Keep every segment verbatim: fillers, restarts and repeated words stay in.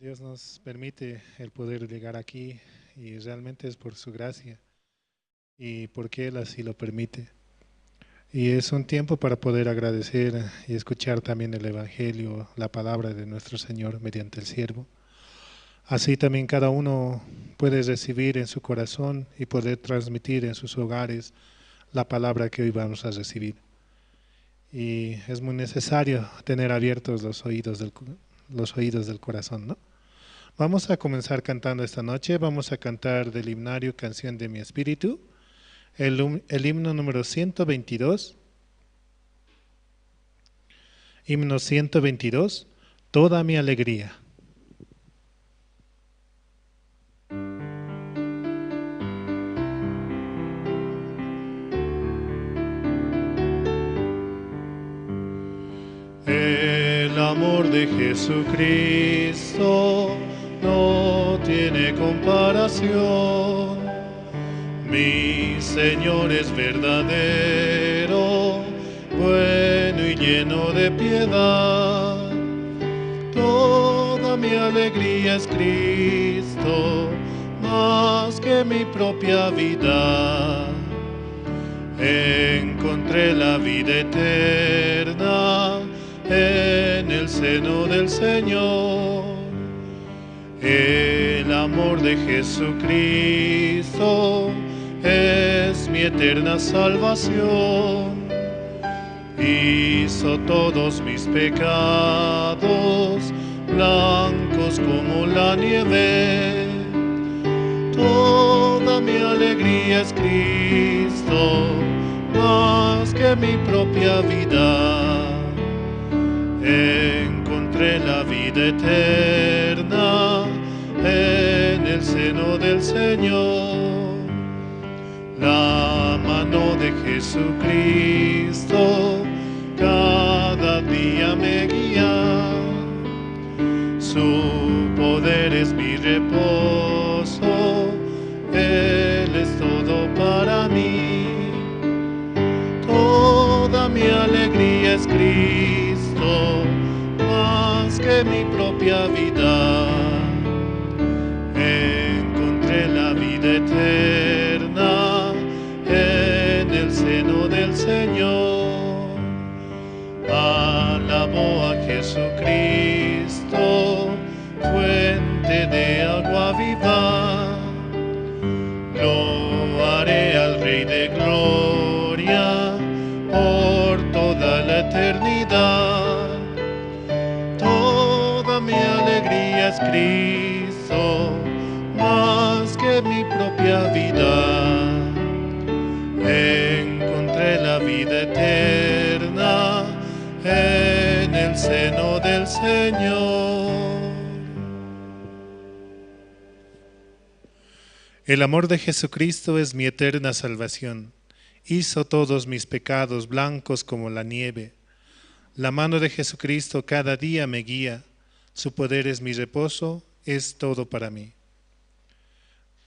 Dios nos permite el poder llegar aquí y realmente es por su gracia y porque Él así lo permite. Y es un tiempo para poder agradecer y escuchar también el Evangelio, la palabra de nuestro Señor mediante el siervo. Así también cada uno puede recibir en su corazón y poder transmitir en sus hogares la palabra que hoy vamos a recibir. Y es muy necesario tener abiertos los oídos del, cu- los oídos del corazón, ¿no? Vamos a comenzar cantando esta noche. Vamos a cantar del himnario Canción de mi Espíritu, el, hum- el himno número ciento veintidós. Himno ciento veintidós, Toda mi alegría. El amor de Jesucristo no tiene comparación. Mi Señor es verdadero, bueno y lleno de piedad. Toda mi alegría es Cristo, más que mi propia vida. Encontré la vida eterna en el seno del Señor. El amor de Jesucristo es mi eterna salvación. Hizo todos mis pecados blancos como la nieve. Toda mi alegría es Cristo, más que mi propia vida. Encontré la vida eterna en el seno del Señor. La mano de Jesucristo cada día me guía. Su poder es mi reposo, Él es todo para mí. Toda mi alegría es Cristo, más que mi propia vida. Encontré la vida eterna en el seno del Señor. Alabo a Jesucristo, fuente de agua viva. Lo haré al Rey de gloria por toda la eternidad. Toda mi alegría es Cristo, más que mi propia vida. Encontré la vida eterna en el seno del Señor. El amor de Jesucristo es mi eterna salvación. Hizo todos mis pecados blancos como la nieve. La mano de Jesucristo cada día me guía. Su poder es mi reposo, es todo para mí.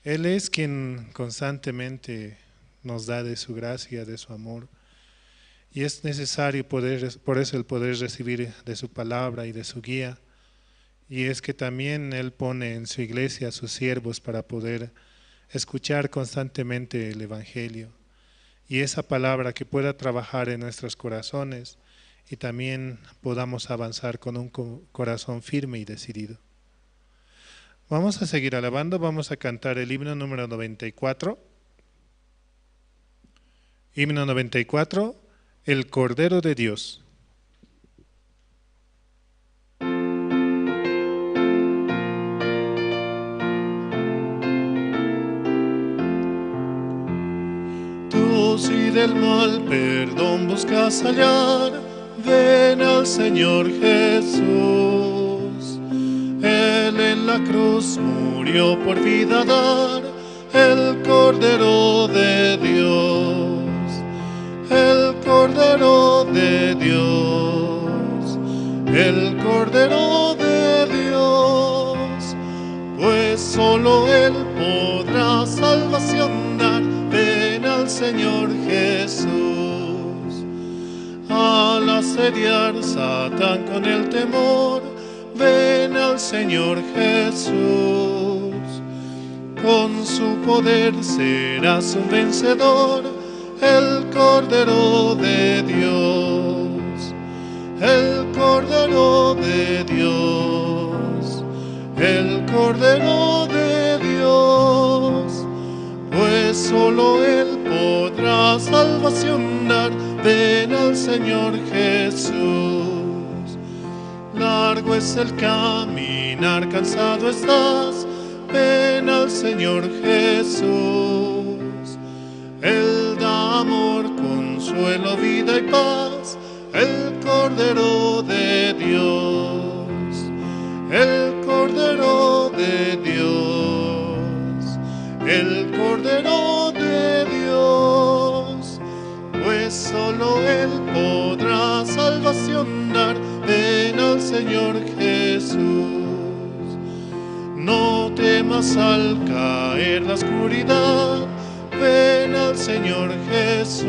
Él es quien constantemente nos da de su gracia, de su amor. Y es necesario poder, por eso el poder recibir de su palabra y de su guía. Y es que también Él pone en su iglesia a sus siervos para poder escuchar constantemente el Evangelio. Y esa palabra que pueda trabajar en nuestros corazones y también podamos avanzar con un co- corazón firme y decidido. Vamos a seguir alabando, vamos a cantar el himno número noventa y cuatro. Himno noventa y cuatro, El Cordero de Dios. Tú si del mal perdón buscas hallar, ven al Señor Jesús. Él en la cruz murió por vida dar, el Cordero de Dios, el Cordero de Dios, el Cordero de Dios, pues solo Él podrá salvación dar. Ven al Señor Jesús. Al asediar Satán con el temor, Ven al Señor Jesús, con su poder serás un vencedor, el Cordero de Dios, el Cordero de Dios, el Cordero de Dios, pues solo Él podrá salvación dar. Ven al Señor Jesús. Largo es el caminar, cansado estás, ven al Señor Jesús. Él da amor, consuelo, vida y paz, el Cordero de Dios, el Cordero de Dios, el Cordero de Dios, pues solo Él podrá salvación dar. Ven al Señor Jesús. No temas al caer la oscuridad, ven al Señor Jesús.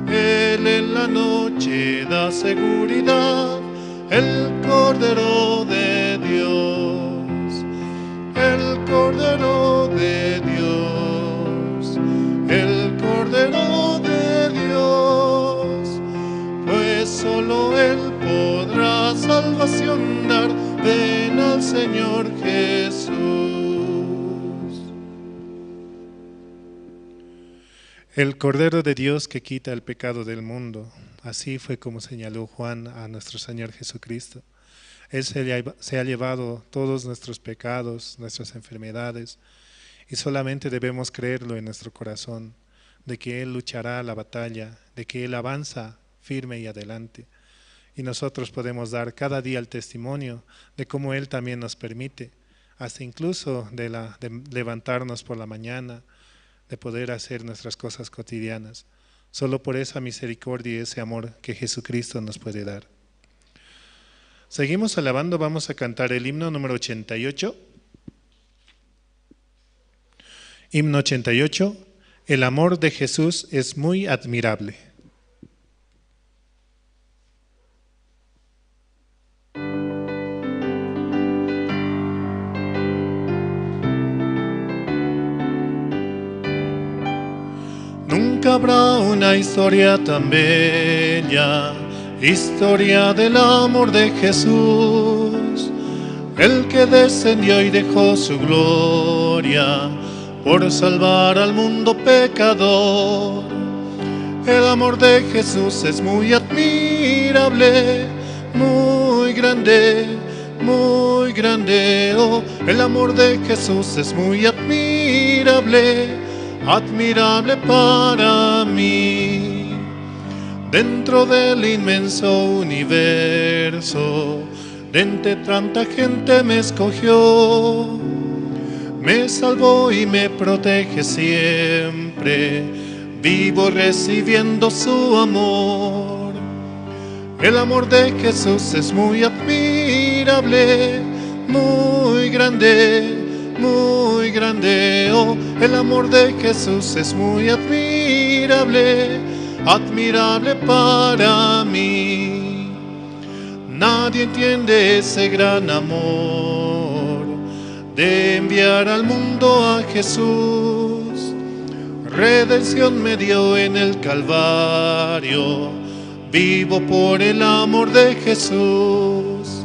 Él en la noche da seguridad, el Cordero de Dios, el Cordero de Dios, el Cordero de Dios, pues solo Él podrá salvación dar. Ven al Señor Jesús. El Cordero de Dios que quita el pecado del mundo. Así fue como señaló Juan a nuestro Señor Jesucristo. Él se lle-, se ha llevado todos nuestros pecados, nuestras enfermedades, y solamente debemos creerlo en nuestro corazón, de que Él luchará la batalla, de que Él avanza firme y adelante. Y nosotros podemos dar cada día el testimonio de cómo Él también nos permite, hasta incluso de la, de levantarnos por la mañana, de poder hacer nuestras cosas cotidianas, solo por esa misericordia y ese amor que Jesucristo nos puede dar. Seguimos alabando, vamos a cantar el himno número ochenta y ocho. Himno ochenta y ocho. El amor de Jesús es muy admirable. Nunca habrá una historia tan bella, historia del amor de Jesús, el que descendió y dejó su gloria por salvar al mundo pecador. El amor de Jesús es muy admirable, muy grande, muy grande. Oh, el amor de Jesús es muy admirable, admirable para mí. Dentro del inmenso universo, de entre tanta gente me escogió, me salvó y me protege siempre. Vivo recibiendo su amor. El amor de Jesús es muy admirable, muy grande, muy grande. Oh, el amor de Jesús es muy admirable, admirable para mí. Nadie entiende ese gran amor de enviar al mundo a Jesús. Redención me dio en el Calvario. Vivo por el amor de Jesús.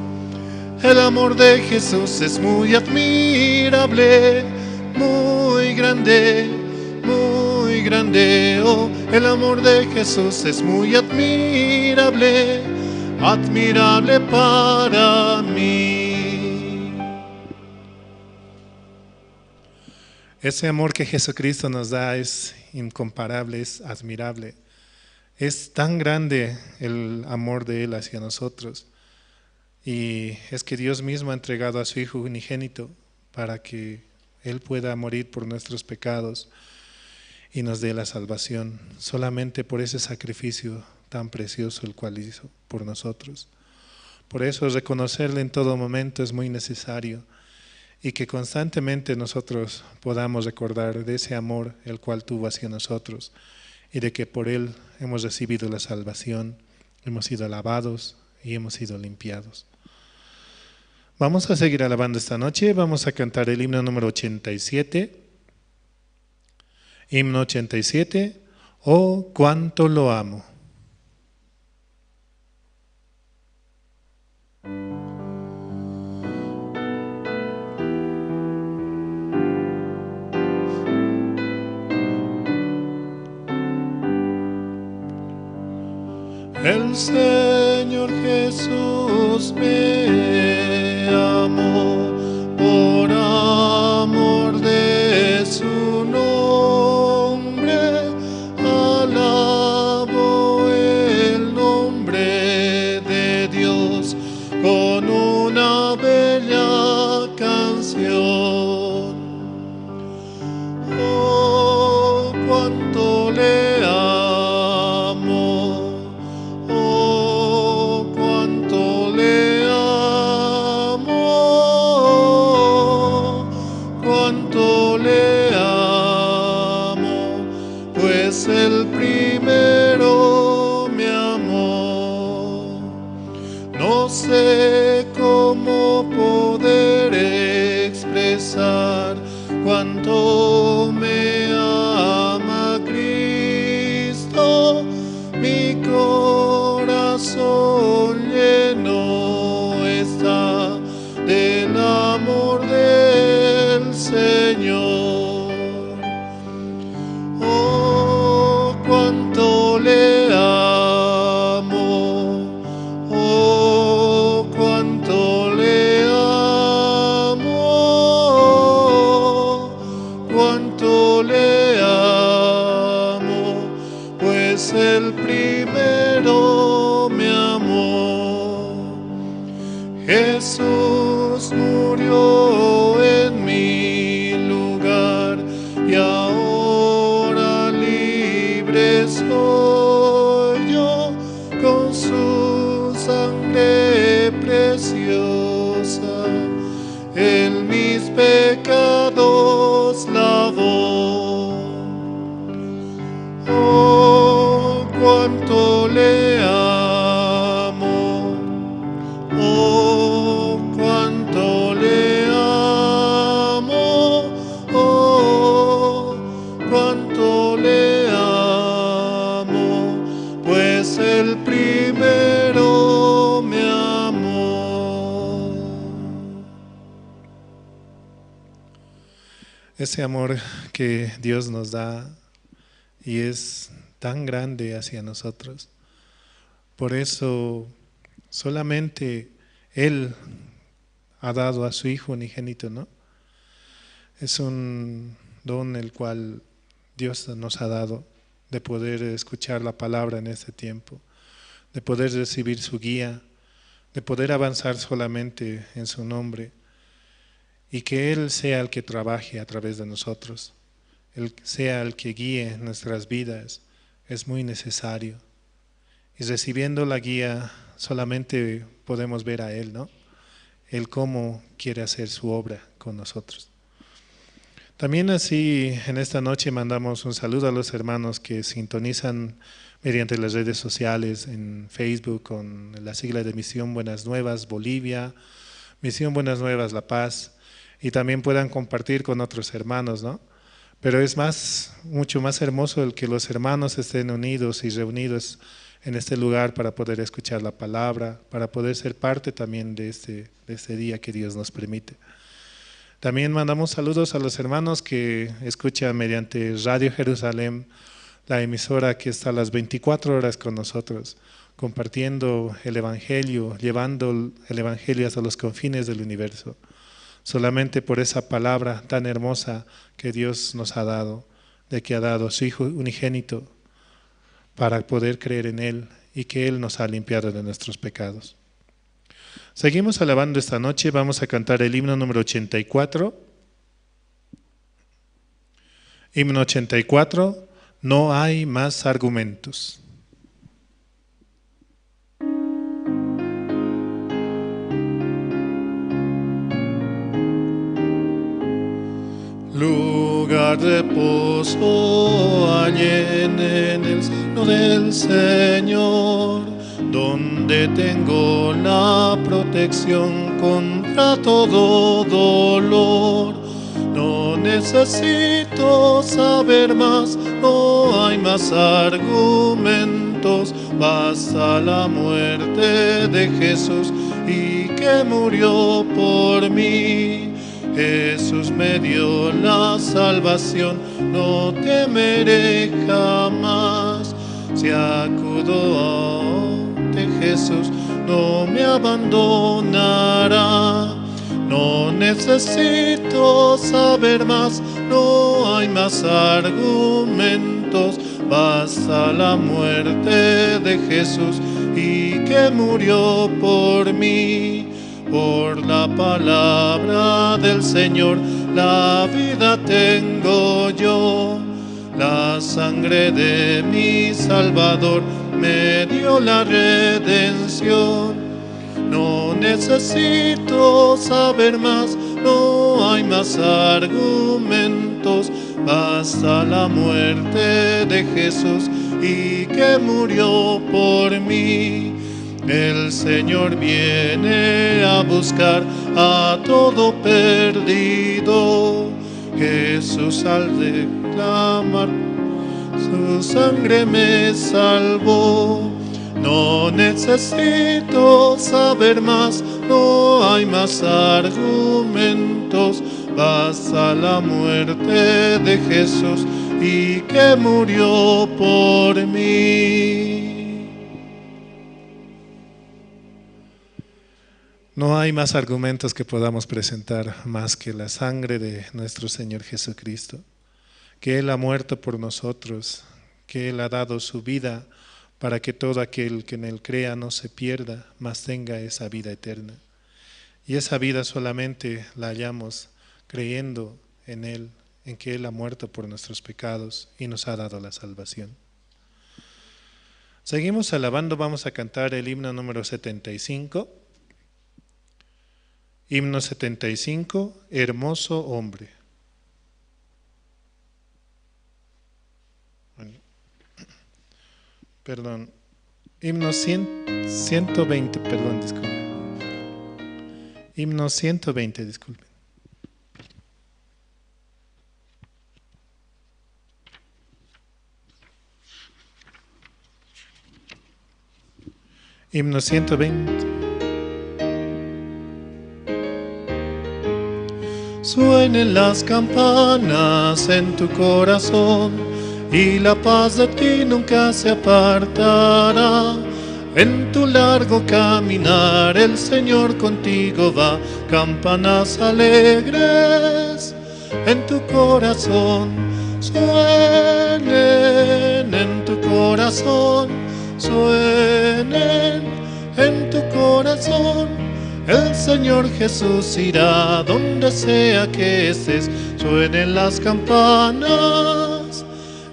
El amor de Jesús es muy admirable, muy grande, muy grande. Oh, el amor de Jesús es muy admirable, admirable para mí. Ese amor que Jesucristo nos da es incomparable, es admirable. Es tan grande el amor de Él hacia nosotros. Y es que Dios mismo ha entregado a su Hijo unigénito para que Él pueda morir por nuestros pecados y nos dé la salvación, solamente por ese sacrificio tan precioso el cual hizo por nosotros. Por eso reconocerle en todo momento es muy necesario y que constantemente nosotros podamos recordar de ese amor el cual tuvo hacia nosotros y de que por Él hemos recibido la salvación, hemos sido lavados y hemos sido limpiados. Vamos a seguir alabando esta noche. Vamos a cantar el himno número ochenta y siete. Himno ochenta y siete. Oh, cuánto lo amo. El Señor Jesús me amó, por amor de su nombre, alabo el nombre de Dios con una bella canción. Oh, cuánto le amo, oh, cuánto le amo, cuánto le amo, pues el primero me amó. No sé cómo poder expresar cuánto me ama Cristo. Mi corazón lleno está del amor del Señor. Oh, cuánto le amo, oh, cuánto le amo, cuánto le amo, pues el primero me amó. Jesús murió en mi lugar y ahora libre soy yo con su sangre preciosa. Él mis pecados lavó. Oh, cuánto le amo, oh, cuánto le amo, oh, cuánto le amo, pues el primero me amó. Ese amor que Dios nos da y es tan grande hacia nosotros. Por eso solamente Él ha dado a su Hijo unigénito, ¿no? Es un don el cual Dios nos ha dado de poder escuchar la palabra en este tiempo, de poder recibir su guía, de poder avanzar solamente en su nombre y que Él sea el que trabaje a través de nosotros, Él sea el que guíe nuestras vidas, es muy necesario. Y recibiendo la guía solamente podemos ver a Él, ¿no? Él cómo quiere hacer su obra con nosotros. También así en esta noche mandamos un saludo a los hermanos que sintonizan mediante las redes sociales, en Facebook, con la sigla de Misión Buenas Nuevas Bolivia, Misión Buenas Nuevas La Paz, y también puedan compartir con otros hermanos, ¿no? Pero es más, mucho más hermoso el que los hermanos estén unidos y reunidos en este lugar para poder escuchar la palabra, para poder ser parte también de este, de este día que Dios nos permite. También mandamos saludos a los hermanos que escuchan mediante Radio Jerusalén, la emisora que está las veinticuatro horas con nosotros, compartiendo el evangelio, llevando el evangelio hasta los confines del universo. Solamente por esa palabra tan hermosa que Dios nos ha dado, de que ha dado su Hijo unigénito para poder creer en Él y que Él nos ha limpiado de nuestros pecados. Seguimos alabando esta noche, vamos a cantar el himno número ochenta y cuatro. Himno ochenta y cuatro, no hay más argumentos. Lugar de reposo hallen en el seno del Señor, Donde tengo la protección contra todo dolor. No necesito saber más, no hay más argumentos. Basta la muerte de Jesús y que murió por mí. Jesús me dio la salvación, no temeré jamás. Si acudo a ti, Jesús no me abandonará. No necesito saber más, no hay más argumentos. Basta la muerte de Jesús y que murió por mí. Por la palabra del Señor la vida tengo yo. La sangre de mi Salvador me dio la redención. No necesito saber más, no hay más argumentos. Basta la muerte de Jesús y que murió por mí. El Señor viene a buscar a todo perdido. Jesús al declamar, su sangre me salvó. No necesito saber más, no hay más argumentos. Basta la muerte de Jesús y que murió por mí. No hay más argumentos que podamos presentar más que la sangre de nuestro Señor Jesucristo, que Él ha muerto por nosotros, que Él ha dado su vida para que todo aquel que en Él crea no se pierda, mas tenga esa vida eterna. Y esa vida solamente la hallamos creyendo en Él, en que Él ha muerto por nuestros pecados y nos ha dado la salvación. Seguimos alabando, vamos a cantar el himno número setenta y cinco. Himno setenta y cinco, Hermoso Hombre. Bueno, perdón, himno cien, ciento veinte, perdón, disculpe. Himno ciento veinte, disculpe. Himno ciento veinte. Suenen las campanas en tu corazón y la paz de ti nunca se apartará. En tu largo caminar el Señor contigo va. Campanas alegres en tu corazón suenen, en tu corazón suenen, en tu corazón. El Señor Jesús irá donde sea que estés. Suenen las campanas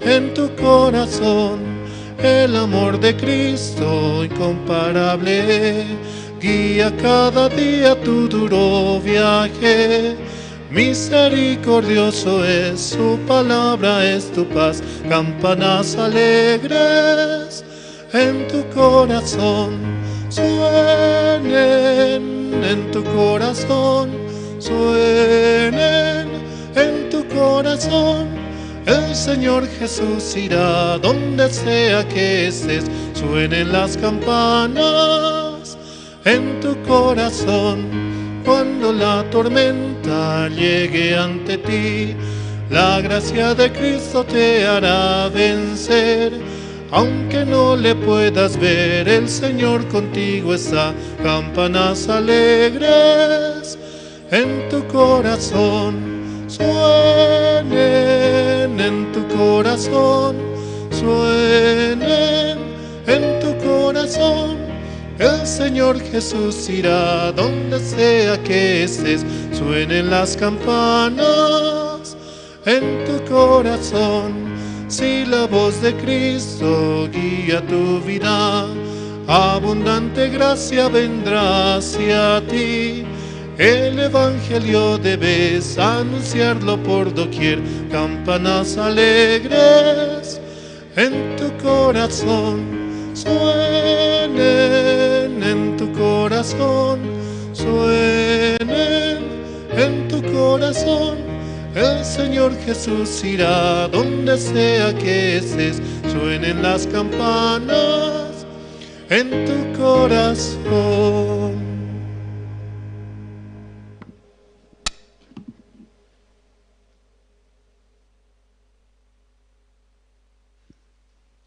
en tu corazón. El amor de Cristo incomparable guía cada día tu duro viaje. Misericordioso es, su palabra es tu paz. Campanas alegres en tu corazón suenen, en tu corazón suenen, en tu corazón. El Señor Jesús irá donde sea que estés. Suenen las campanas en tu corazón. Cuando la tormenta llegue ante ti, la gracia de Cristo te hará vencer. Aunque no le puedas ver, el Señor contigo está. Campanas alegres en tu corazón suenen, en tu corazón suenen, en tu corazón. El Señor Jesús irá donde sea que estés. Suenen las campanas en tu corazón. Si la voz de Cristo guía tu vida, abundante gracia vendrá hacia ti. El evangelio debes anunciarlo por doquier. Campanas alegres en tu corazón Suenen en tu corazón, suenen en tu corazón. El Señor Jesús irá donde sea que estés. Suenen las campanas en tu corazón.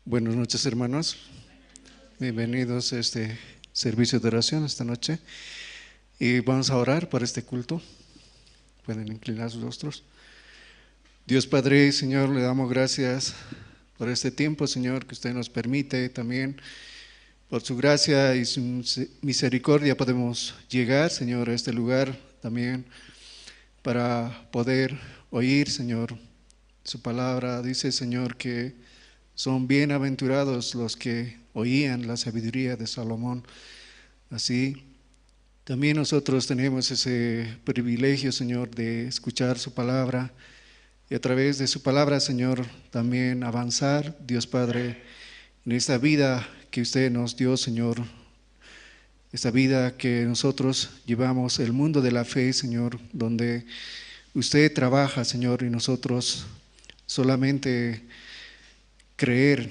Buenas noches, hermanos. Bienvenidos a este servicio de oración esta noche. Y vamos a orar por este culto. Pueden inclinar sus rostros. Dios Padre, Señor, le damos gracias por este tiempo, Señor, que usted nos permite también. Por su gracia y su mise-, misericordia podemos llegar, Señor, a este lugar también para poder oír, Señor, su palabra. Dice, Señor, que son bienaventurados los que oían la sabiduría de Salomón. Así, también nosotros tenemos ese privilegio, Señor, de escuchar su palabra y a través de su palabra, Señor, también avanzar, Dios Padre, en esta vida que usted nos dio, Señor, esta vida que nosotros llevamos, el mundo de la fe, Señor, donde usted trabaja, Señor, y nosotros solamente creer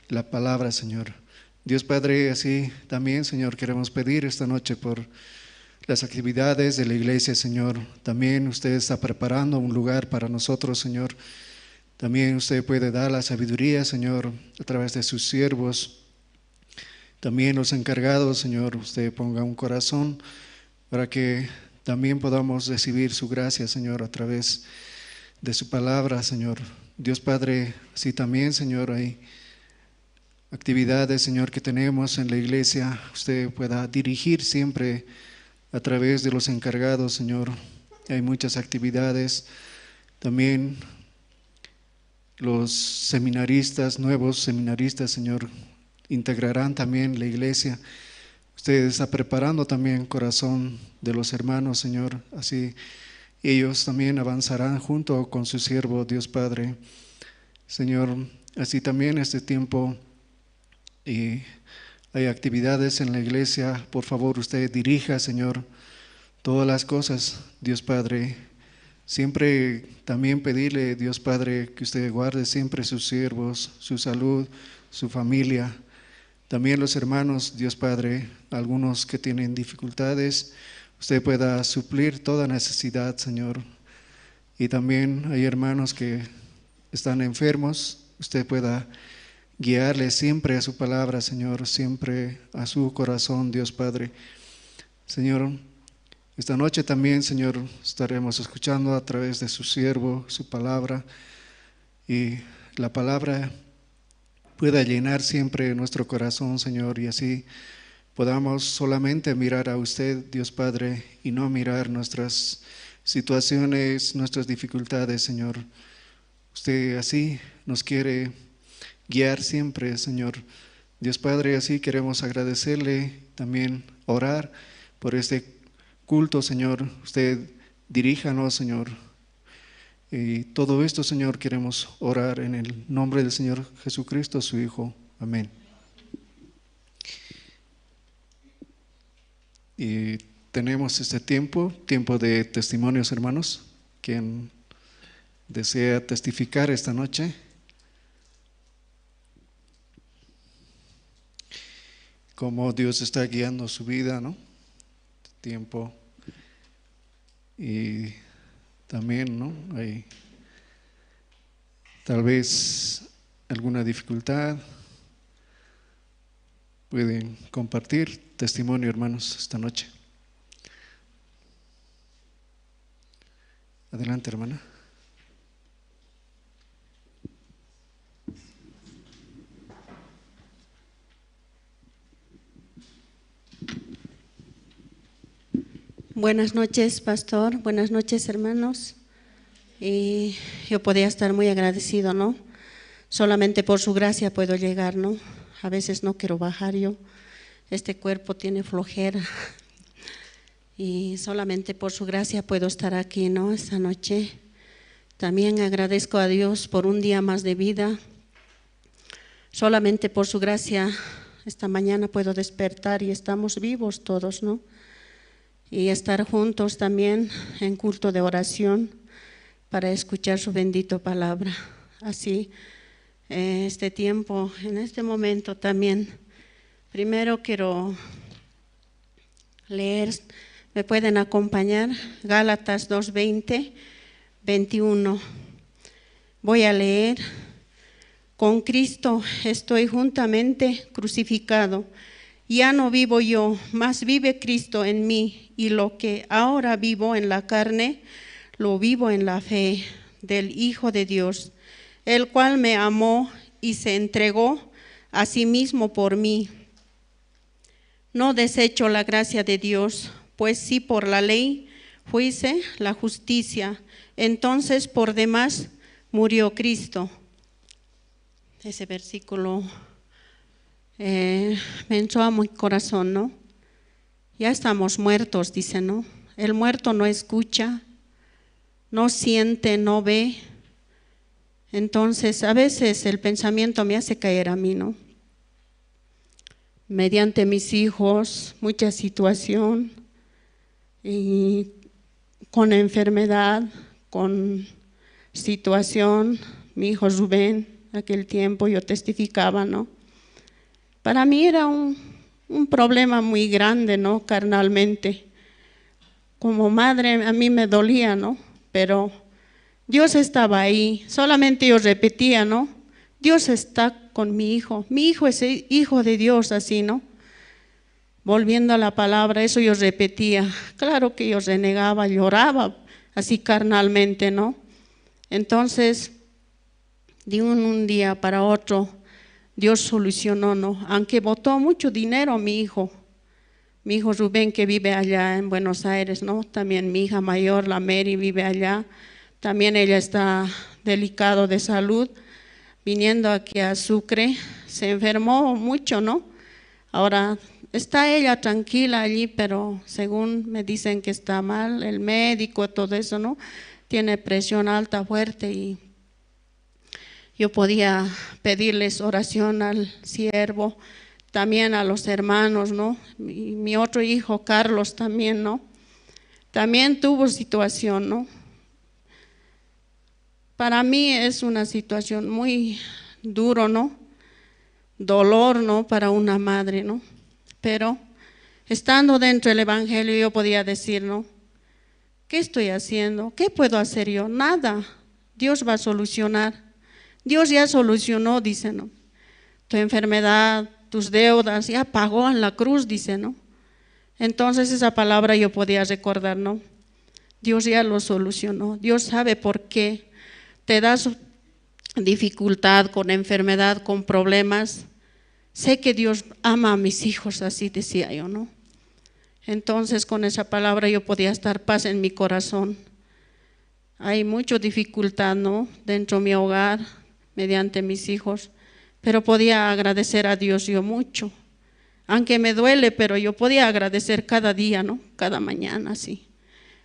la palabra, Señor. Dios Padre, así también, Señor, queremos pedir esta noche por las actividades de la iglesia, Señor. También usted está preparando un lugar para nosotros, Señor. También usted puede dar la sabiduría, Señor, a través de sus siervos. También los encargados, Señor, usted ponga un corazón para que también podamos recibir su gracia, Señor, a través de su palabra, Señor. Dios Padre, así también, Señor, hay actividades, Señor, que tenemos en la iglesia, usted pueda dirigir siempre a través de los encargados, Señor. Hay muchas actividades. También los seminaristas, nuevos seminaristas, Señor, integrarán también la iglesia. Usted está preparando también el corazón de los hermanos, Señor. Así ellos también avanzarán junto con su siervo, Dios Padre. Señor, así también este tiempo y hay actividades en la iglesia, por favor, usted dirija, Señor, todas las cosas, Dios Padre. Siempre también pedirle, Dios Padre, que usted guarde siempre sus siervos, su salud, su familia. También los hermanos, Dios Padre, algunos que tienen dificultades, usted pueda suplir toda necesidad, Señor. Y también hay hermanos que están enfermos, usted pueda guiarles siempre a su palabra, Señor, siempre a su corazón, Dios Padre. Señor, esta noche también, Señor, estaremos escuchando a través de su siervo, su palabra, y la palabra pueda llenar siempre nuestro corazón, Señor, y así podamos solamente mirar a usted, Dios Padre, y no mirar nuestras situaciones, nuestras dificultades, Señor. Usted así nos quiere guiar siempre, Señor. Dios Padre, así queremos agradecerle, también orar por este culto, Señor. Usted diríjanos, Señor. Y todo esto, Señor, queremos orar en el nombre del Señor Jesucristo, su Hijo. Amén. Y tenemos este tiempo, tiempo de testimonios, hermanos. Quien desea testificar esta noche, cómo Dios está guiando su vida, ¿no? Tiempo. Y también, ¿no? Hay tal vez alguna dificultad. Pueden compartir testimonio, hermanos, esta noche. Adelante, hermana. Buenas noches, pastor. Buenas noches, hermanos. Y yo podía estar muy agradecido, ¿no? Solamente por su gracia puedo llegar, ¿no? A veces no quiero bajar yo. Este cuerpo tiene flojera. Y solamente por su gracia puedo estar aquí, ¿no? Esta noche. También agradezco a Dios por un día más de vida. Solamente por su gracia Esta mañana puedo despertar y estamos vivos todos, ¿no? Y estar juntos también en culto de oración para escuchar su bendito palabra. Así, eh, este tiempo, en este momento también, primero quiero leer, me pueden acompañar, Gálatas dos veinte, veintiuno. Voy a leer. Con Cristo estoy juntamente crucificado. Ya no vivo yo, mas vive Cristo en mí, y lo que ahora vivo en la carne, lo vivo en la fe del Hijo de Dios, el cual me amó y se entregó a sí mismo por mí. No desecho la gracia de Dios, pues si por la ley fuese la justicia, entonces por demás murió Cristo. Ese versículo, eh, me entró a mi corazón, ¿no? Ya estamos muertos, dice, ¿no? El muerto no escucha, no siente, no ve. Entonces, a veces el pensamiento me hace caer a mí, ¿no? Mediante mis hijos, mucha situación, y con enfermedad, con situación, mi hijo Rubén, aquel tiempo yo testificaba, ¿no? Para mí era un, un problema muy grande, ¿no? Carnalmente. Como madre a mí me dolía, ¿no? Pero Dios estaba ahí. Solamente yo repetía, ¿no? Dios está con mi hijo. Mi hijo es hijo de Dios, así, ¿no? Volviendo a la palabra, eso yo repetía. Claro que yo renegaba, lloraba, así carnalmente, ¿no? Entonces, de un, un día para otro, Dios solucionó, ¿no? Aunque botó mucho dinero mi hijo, mi hijo Rubén, que vive allá en Buenos Aires, ¿no? También mi hija mayor, la Mary, vive allá. También ella está delicado de salud. Viniendo aquí a Sucre, se enfermó mucho, ¿no? Ahora está ella tranquila allí, pero según me dicen que está mal, el médico, todo eso, ¿no? Tiene presión alta, fuerte, y yo podía pedirles oración al siervo, también a los hermanos, ¿no? Mi, mi otro hijo, Carlos, también, ¿no? También tuvo situación, ¿no? Para mí es una situación muy duro, ¿no? Dolor, ¿no? Para una madre, ¿no? Pero estando dentro del evangelio yo podía decir, ¿no? ¿Qué estoy haciendo? ¿Qué puedo hacer yo? Nada. Dios va a solucionar. Dios ya solucionó, dice, ¿no? Tu enfermedad, tus deudas, ya pagó en la cruz, dice, ¿no? Entonces esa palabra yo podía recordar, ¿no? Dios ya lo solucionó. Dios sabe por qué te das dificultad, con enfermedad, con problemas. Sé que Dios ama a mis hijos, así decía yo, ¿no? Entonces con esa palabra yo podía estar paz en mi corazón. Hay mucha dificultad, ¿no? Dentro de mi hogar, mediante mis hijos, pero podía agradecer a Dios yo mucho. Aunque me duele, pero yo podía agradecer cada día, ¿no? Cada mañana, sí.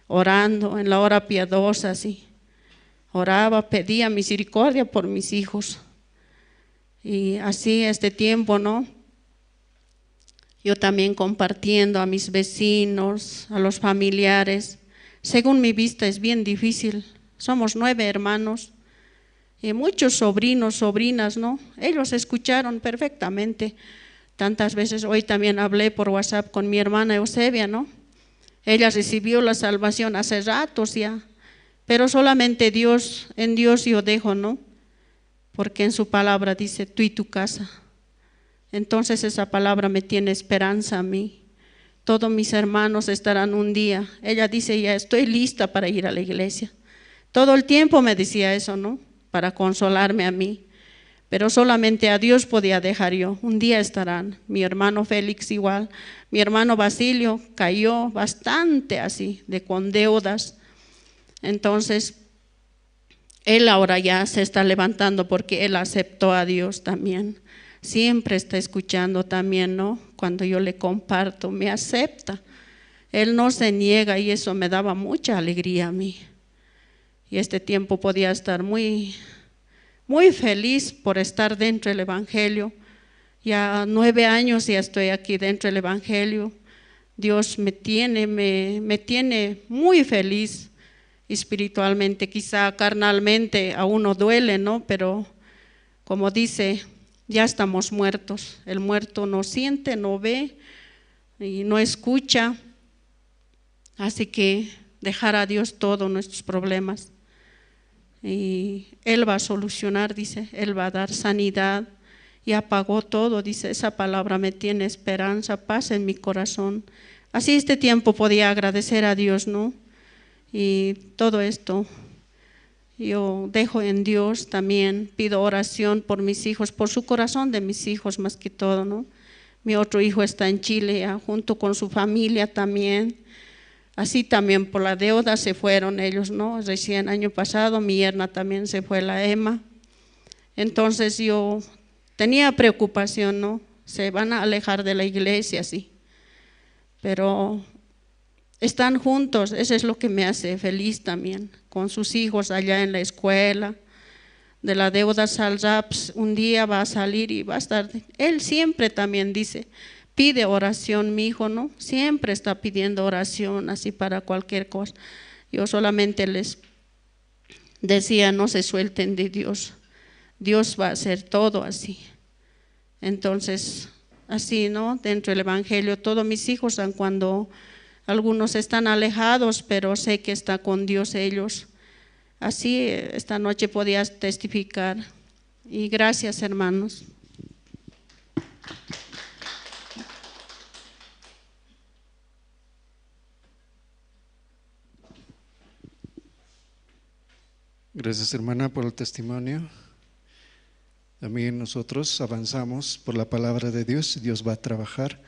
Orando en la hora piadosa, sí. Oraba, pedía misericordia por mis hijos. Y así este tiempo, ¿no? Yo también compartiendo a mis vecinos, a los familiares. Según mi vista es bien difícil. Somos nueve hermanos y muchos sobrinos, sobrinas, ¿no? Ellos escucharon perfectamente. Tantas veces hoy también hablé por WhatsApp con mi hermana Eusebia, ¿no? Ella recibió la salvación hace ratos ya, pero solamente Dios, en Dios yo dejo, ¿no? Porque en su palabra dice, tú y tu casa. Entonces esa palabra me tiene esperanza a mí. Todos mis hermanos estarán un día. Ella dice, ya estoy lista para ir a la iglesia. Todo el tiempo me decía eso, ¿no? Para consolarme a mí. Pero solamente a Dios podía dejar yo. Un día estarán. Mi hermano Félix igual. Mi hermano Basilio cayó bastante así, de con deudas. Entonces, él ahora ya se está levantando porque él aceptó a Dios también. Siempre está escuchando también, ¿no? Cuando yo le comparto, me acepta. Él no se niega y eso me daba mucha alegría a mí. Y este tiempo podía estar muy, muy feliz por estar dentro del evangelio. Ya nueve años ya estoy aquí dentro del Evangelio. Dios me tiene, me, me tiene muy feliz espiritualmente. Quizá carnalmente a uno duele, ¿no? Pero como dice, ya estamos muertos. El muerto no siente, no ve y no escucha. Así que dejar a Dios todos nuestros problemas. Y Él va a solucionar, dice, Él va a dar sanidad. Ya pagó todo, dice, esa palabra me tiene esperanza, paz en mi corazón. Así este tiempo podía agradecer a Dios, ¿no? Y todo esto yo dejo en Dios también, pido oración por mis hijos, por su corazón de mis hijos más que todo, ¿no? Mi otro hijo está en Chile, ya, junto con su familia también. Así también por la deuda se fueron ellos, ¿no? Recién año pasado mi yerna también se fue, la Emma. Entonces yo tenía preocupación, ¿no? Se van a alejar de la iglesia, sí. Pero están juntos, eso es lo que me hace feliz también, con sus hijos allá en la escuela, de la deuda saldrá, pues, un día va a salir y va a estar. Él siempre también dice, pide oración, mi hijo, ¿no? Siempre está pidiendo oración, así para cualquier cosa. Yo solamente les decía, no se suelten de Dios. Dios va a hacer todo así. Entonces, así, ¿no? Dentro del Evangelio, todos mis hijos, aun cuando algunos están alejados, pero sé que está con Dios ellos. Así, eh, esta noche podía testificar. Y gracias, hermanos. Gracias, hermana, por el testimonio. También nosotros avanzamos por la palabra de Dios. Dios va a trabajar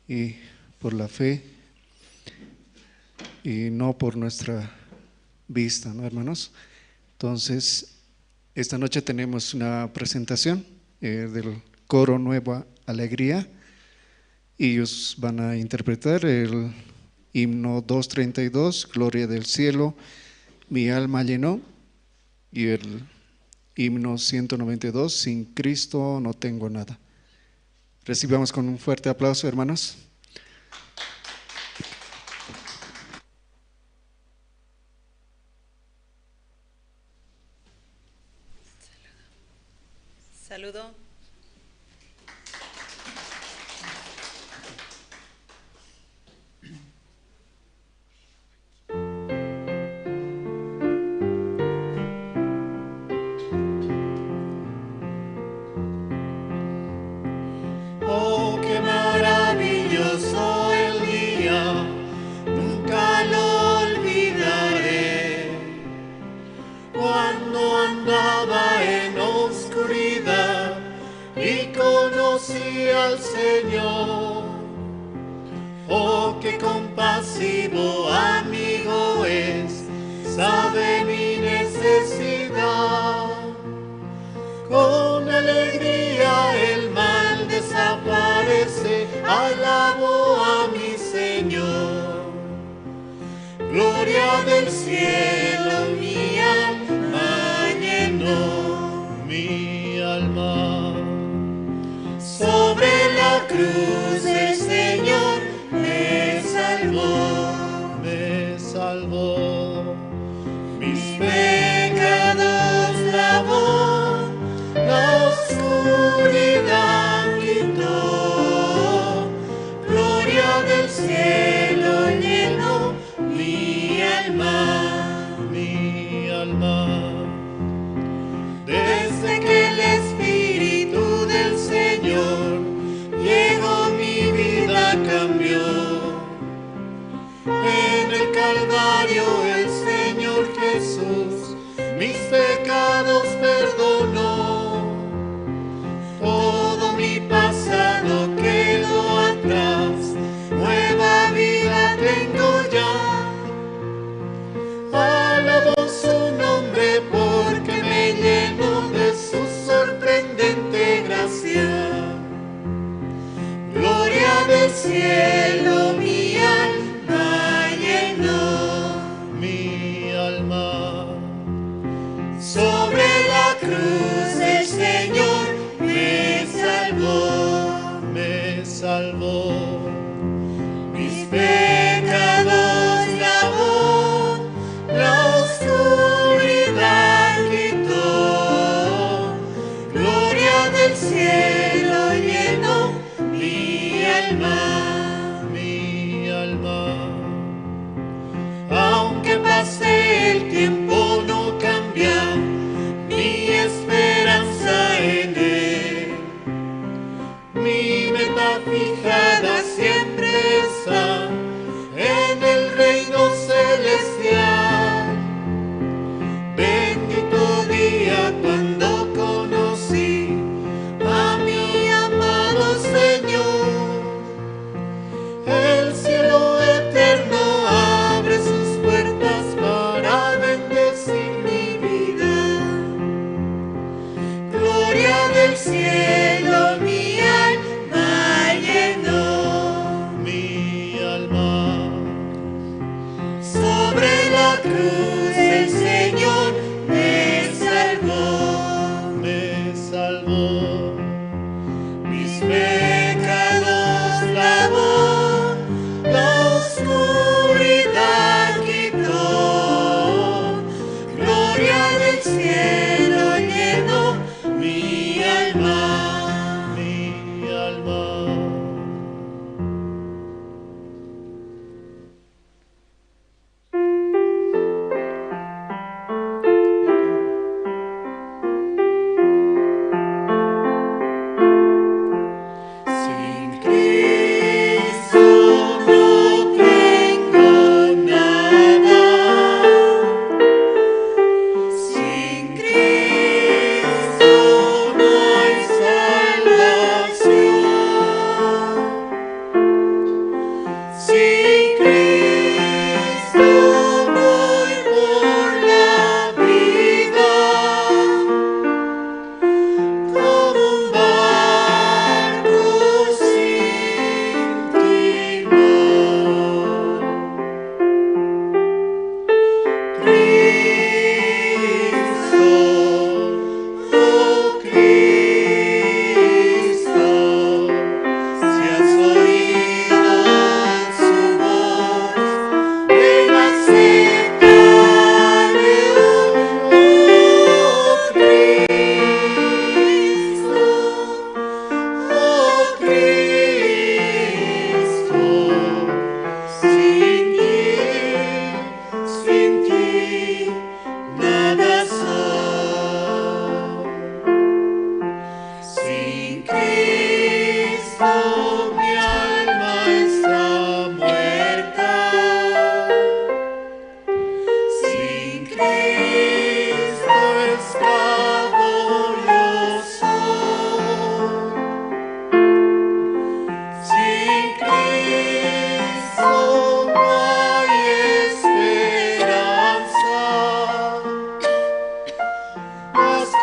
y por la fe y no por nuestra vista, ¿no, hermanos? Entonces, esta noche tenemos una presentación, eh, del coro Nueva Alegría. Ellos van a interpretar el himno dos treinta y dos, Gloria del cielo, mi alma llenó, y el himno ciento noventa y dos, Sin Cristo no tengo nada. Recibamos con un fuerte aplauso, hermanos. Saludo. Oh, qué maravilloso el día, nunca lo olvidaré. Cuando andaba en oscuridad y conocí al Señor. Oh, qué compasivo amigo es, sabe mi necesidad. Con alegría el mal desaparece, alabo a mi Señor. Gloria del cielo, mi alma llenó. Mi alma. Sobre la cruz el Señor me salvó. Me salvó. Mis pecados lavó, la oscuridad quitó. Gloria del cielo llenó mi alma, mi alma. Desde que el Espíritu del Señor llegó, mi vida cambió. En el Calvario el Señor Jesús mis pecados perdonó. Todo mi pasado quedó atrás, nueva vida tengo ya. Alabo su nombre porque me llenó de su sorprendente gracia. Gloria del cielo, mi alma llenó. Mi alma. Sobre la cruz el Señor me salvó.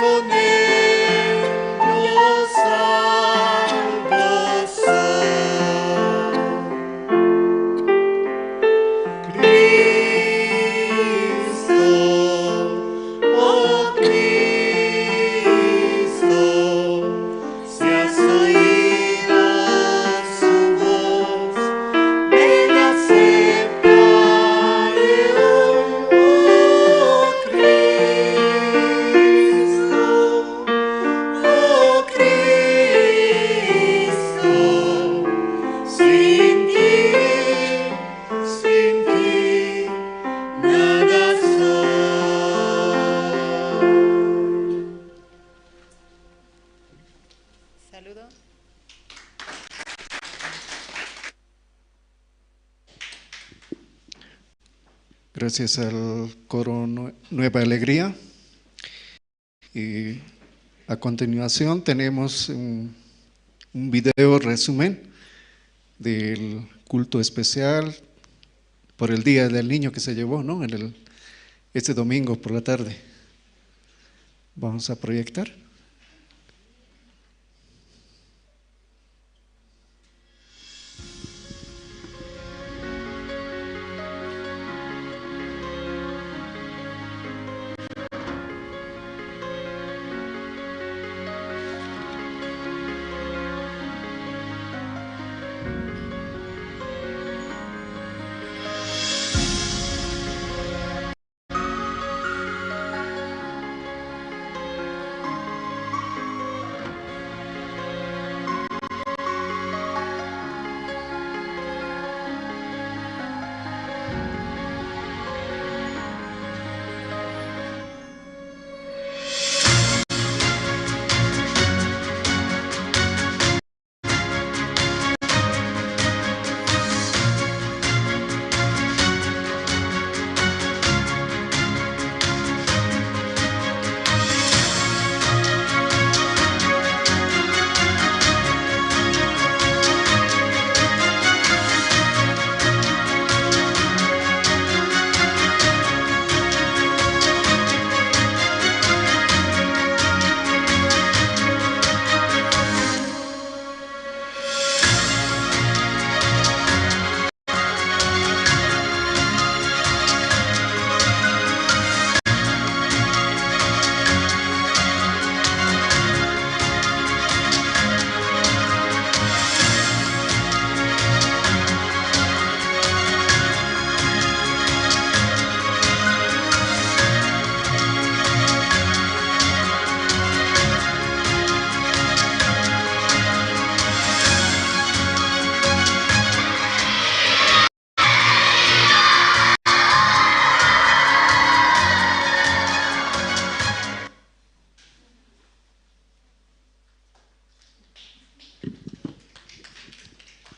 Con ellos salvación. Cristo, oh Cristo, si has oído su voz, ven, acéptale hoy, oh Cristo, oh Cristo, sin ti, sin ti, nada soy. Saludo. Gracias al coro Nue-, Nueva Alegría. Y a continuación tenemos un, un video resumen del culto especial por el Día del Niño que se llevó, ¿no? En el, este domingo por la tarde. Vamos a proyectar.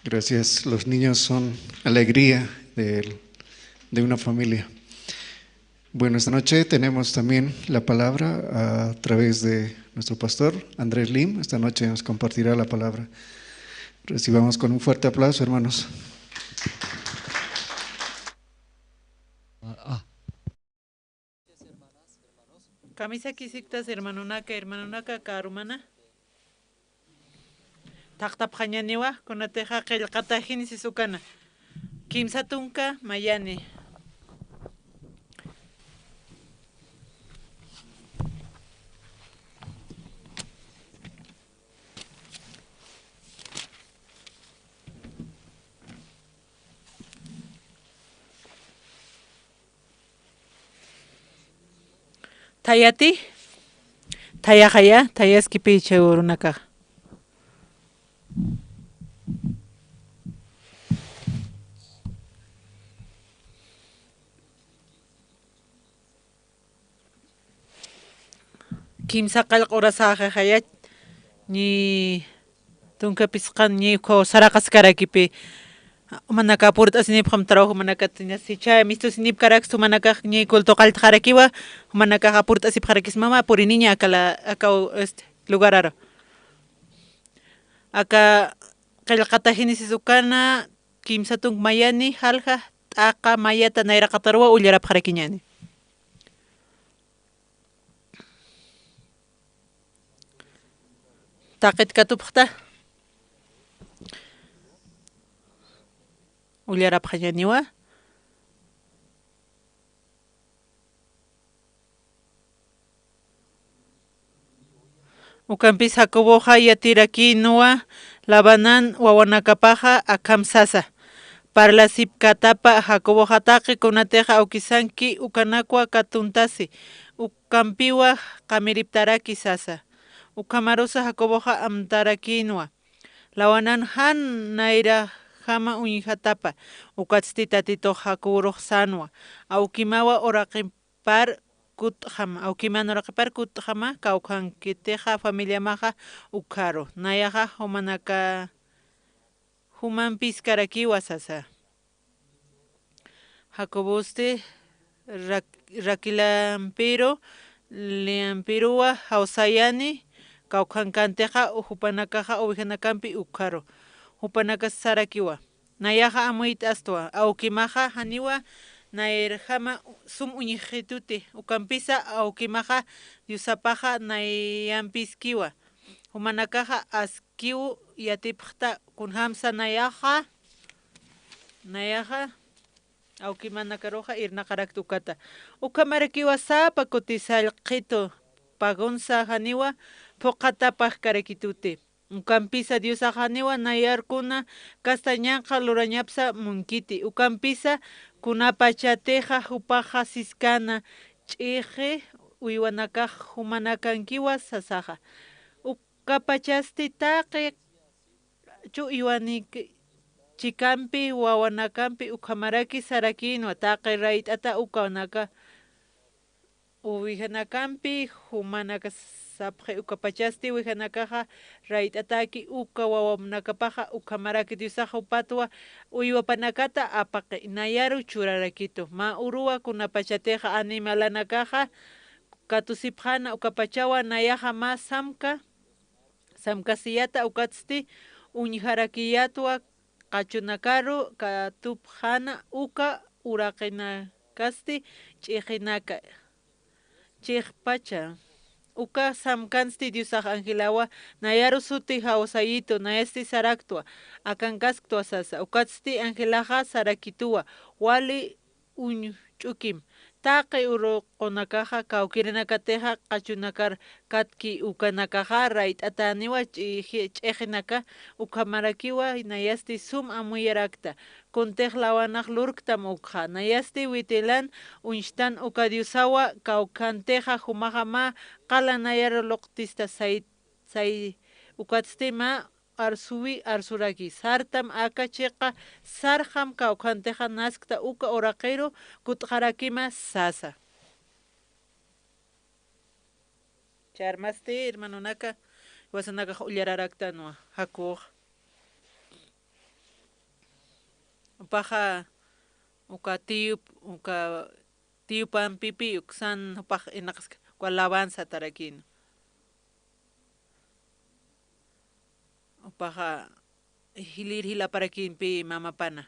Gracias. Los niños son alegría del, de una familia. Bueno, esta noche tenemos también la palabra a través de nuestro pastor, Andrés Lim. Esta noche nos compartirá la palabra. Recibamos con un fuerte aplauso, hermanos. Kamisaki siktas hermanonaka, hermanonaka, karumana. Thaqtapxañaniwa, kunatixa qillqata Génesis ukana. Kimsa tunka mayani. Thayati, thayaxaya, thayaskipi chay urunakaxa. Kimsa qillq urasaxaxaya, ñi tunka phisqan ñi ukhaw saraqaskarakipi, jumanaka apurt'asinipxam trabajo, jumanakatiñas jichha mistusinipkarakstu, jumanakax ñi culto qalltxarakiwa, jumanakax apurt'asipxarakismama, puriniña aka la, aka, este, lugararu. Aka qillqata Génesis ukana, kimsa tunk mayani, jalja, t'aqa, mayata nayraqataruwa ullarapxarakiñani. taqit katupxta. Ullarapxañaniwa. Ukampis Jacoboxa yatirakïnwa Labanan wawanakapaxa akham sasa. Parlasipkatapa Jacoboxa taqi kunatixa awkisanki ukanakwa katuntasi, ukampiwa qamiriptaraki sasa. Ukhamarusa Jacoboxa amtarakïnwa. Labanan jan nayrajama uñjatapa, ukatsti Tatitux Jacobürux sänwa, awkimawa uraqipar kutjama, awkiman uraqipar kutjama, kawkhankitixa familiamaxa ukharu, nayaxa jumanaka, jumampiskarakiwa sasa. Jacobosti Ra-, Raquelampiru, Leampiruwa jawsayani, kawkhankantixa, jupanakaxa ovejanakampi ukharu. Jupanakas sarakiwa, nayaxa amuyt'astwa, awkimaxa janiwa nayrjama sum uñjituti, ukampisa awkimaxa Diosapaxa nayampiskiwa. Jumanakaxa askiw yatipxta, kunjamsa nayaxa, nayaxa awkimanakaruxa irnaqarakta ukata. Ukhamarakiwa sapa kuti sallqhitu pagonsa janiwa phuqhatapajkarakituti. Ukampisa Diosax janiwa nayar kuna kasta ñanqha lurañapsa munkiti. Ukampisa kunapachatixa jupaxa siskana ch'ixi uywanakax jumanakankiwa sasaxa. Ukapachasti taqi chu uywanik chikampi wawanakampi ukhamaraki sarakïnwa, taqi rayt'ata ukanaka ovejanakampi jumanaka sapxi, ukapachasti ovejanakaxa rayt'ataki uka wawanakapaxa, ukhamaraki Diosax jupatwa uywapanakata apaqi, nayaru churarakitu. Mä uruwa kunapachatixa animalanakaxa katusipxäna, ukapachawa nayaxa mä samka samkasiyata, ukatsti uñjarakiyatwa qachunakaru katupxäna, uka uraqinakasti ch'ixinaka, chixpacha. Uka samkansti Diosax angelawa nayaru suti jawsayitu, nayasti saraktwa, akankasktwa sasa. Ukatsti angelaxa sarakituwa, wali uñch'ukim. Taqi uruqunakaxa kawkirinakatixa qachunakar katki, ukanakaxa rayt'atäniwa ch'ixi-, ch'ixinaka, ukhamarakiwa nayasti sum amuyarakta. Kuntix Labanax lurktam ukxa, nayasti witilan uñstan uka diosawa kawkhantixa, jumaxa mä qala nayar luqtista say-, say-, ukatsti mä arsuwi arsuraki, sartam aka chiqa sarxam kawkhantixa naskta uka uraqiru kutxarakima sasa. Charmasti, hermanonaka, jiwasanakax ullararaktanwa, Jacobox. Jupaxa, uka tiyup-, uka tiyupampipi uksan jupax irnaqaska, uka Labán satarakïna. Jupaxa, jilir jilaparakïnpi mamapana.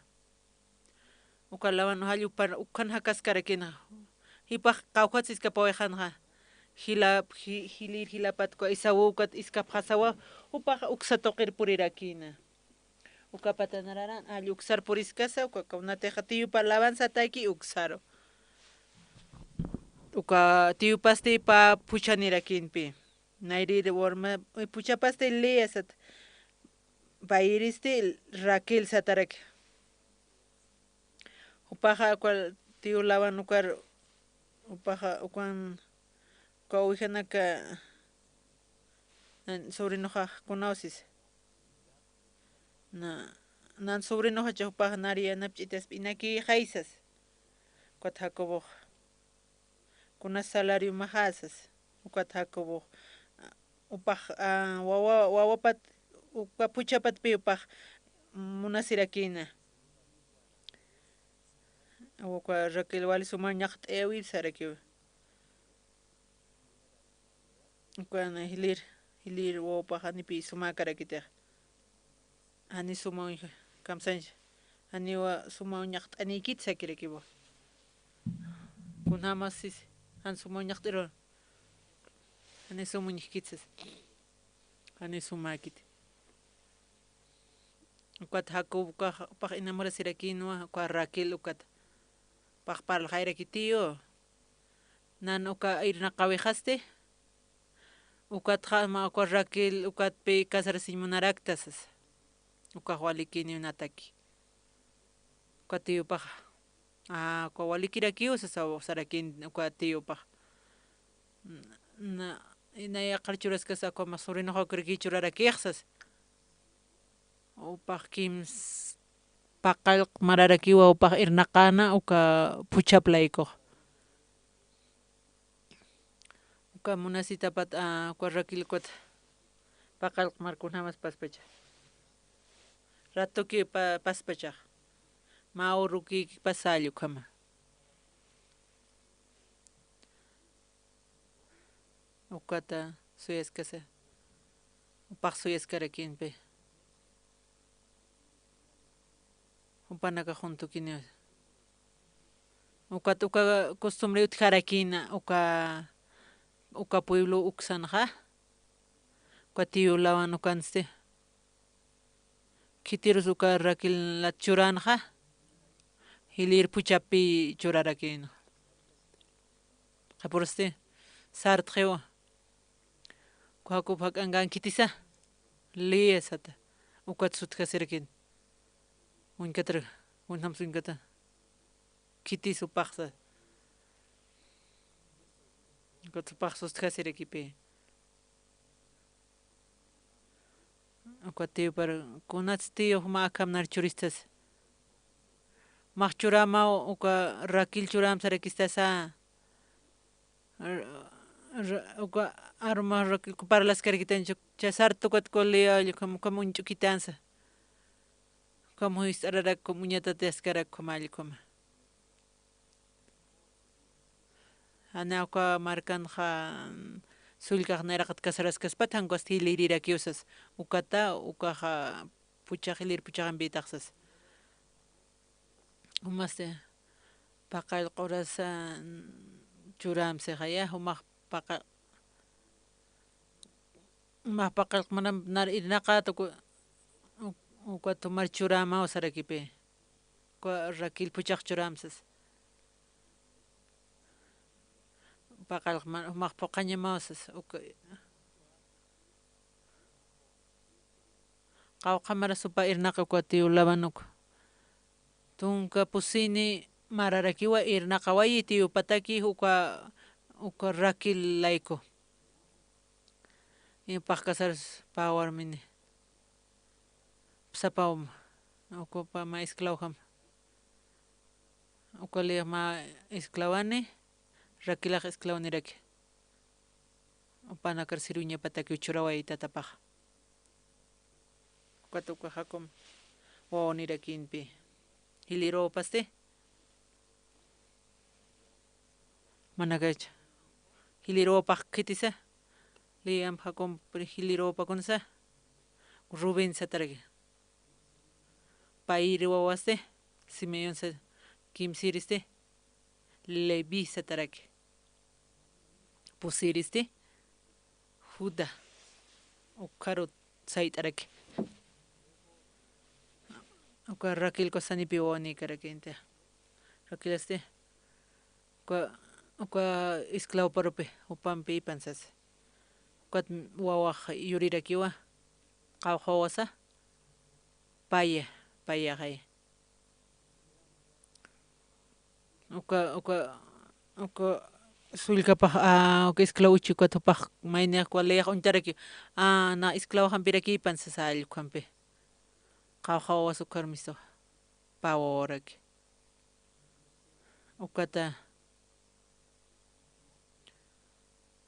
Uka Labán jall upan, ukhan jakaskarakïna. Jipax kawkhat siskapawayxänxa. Jilap-, ji-, jilir jilapat uka Esaú ukat iskapxasawa, jupaxa uksa tuqir purirakïna. Uka patanararan, jall uksar puriskasa, uka kawnatixa tiyupa Labán sataki uksaru. Uka tiyupasti pä phuchhanirakïnpi. Nayrir warma, eh, phuchhapasti Lea sat, payiristi Raquel sataraki. Jupaxa uka tiyu Labán ukar, jupaxa ukan, uka ovejanaka, nan sobrinoxa kunaw sisa. Na, nan sobrinoxacha jupaxa nar yanapch'itaspa inakïxay sasa. Ukat Jacoboxa. Kuna salariomaxa sasa. Ukat Jacobox, jupax, a, wawa, wawapat, uka phuchhapatpi jupax munasirakïna. Uka Raquel wali suma ñaqt'ayäwir sarakiwa. Uka na jilir, jilir wawapax janipi sumäkarakitix. Jani suma uñja, kamsañsa. Janiwa suma uñaqt'aniykit sakirakiwa. Kunjamas sisi, jan suma uñaqt'iru. Jani suma uñjkit sasa. Jani sumäkiti. Ukat Jacob ukax, upax enamorasirakïnwa, uka Raquel ukat. Upax parlxayarakitiyu. Nan uka irnaqawixasti. Ukatxa mä uka Raquel, ukat pï casarasiñ munarakta sasa. Ukax walikïniw nataki. Uka tiyupaxa. A, uka walikirakiw sasa, sarakïn uka tiyupax. Na, na yaqhar churaskas ukhama sobrinoxakiraki churarakix sasa. Upax kims paqallq mararakiwa upax irnaqäna uka phuchhap laykux. Uka munasitapat, a, uka Raquel ukat paqallq mar kunjamas paspacha. Ratuki pa-, paspachax. Mä uruki pasall ukhama. Ukata suyaskasa. Upax suyaskarakïnpi. Jupanakax juntukiniw. Ukat uka costumbre utjarakïna, uka, uka pueblo uksanxa. Uka tiyu lawan ukansti. Khitirus uka Raquelat churänxa. Jilïr phuchhapï churarakïna. Qhapuristi sartxiwa. Uka Jacob jak'ankän khitisa. Lea sata. Ukat sutjasirakïn. Uñkatar, uñjam uñkata. Khitis upaxsa. Ukat upax sutjasirakipï. Uka tiyupar, kunats tiyu mä akham nar churistas. Max churämaw uka Raquel churämsarakistasa. R-, r-, uka arma Raquel parlaskarakitañchu, cha sarta ukat uka Lea allkham, ukham uñch'ukitansa. Ukham jist'ararak, ukham uñatatiaskarak, ukham allkhama. Jani uka markanxa sullkax nayraqat casaraskaspat, jan ukas jilïrirakiw sas. Ukata, ukaxa phuchhax, jilïr phuchhaxampïtax sas. Jumasti paqallq urasa churämsixaya, jumax paqa-, jumax paqallq maramp nar irnaqät uka, u-, ukat jumar churämaw sarakipï. Uka Raquel phuchhax churämsas. Paqallq mar-, jumax phuqhañamaw sas, uka. Qawqha maras jupa irnaqi uka tiyu Labán uka. Tunka pusini mararakiwa irnaqawayi tiyupataki uka, uka Raquel layku. Jupax casars pä warmini. Sapawma. Uka pä mä esclavojam. Uka Lea mä esclavani, Raquelax esclavaniraki. Jupanakar sirviñapataki uchuraway tatapax. Ukat uka Jacob wawanirakïnpi. Jilïr wawapasti. Manakacha. Jilïr wawapax khitisa. Leamp Jacob jilïr wawapakunsa. Rubén sataraki. Payïr wawasti, Simeón sa-, kimsïristi, Leví sataraki. Pusïristi, Judá, ukharu sayt'araki. Uka Raquel uka sanipi wawanïkarakïnti. Raquelsti, uka, uka esclavoparupi, jupampi ipan sas. Ukat wawax yurirakiwa, qawqha wawasa, paya, payaxay. Uka, uka, uka sullkapax, a, uka esclavo uchi ukat jupax mayniq uka Leax uñtaraki. A, na esclavojampirakipan sasa allkhampi. Qawqha wawas ukhar mistuxa. Pä wawaraki. Ukata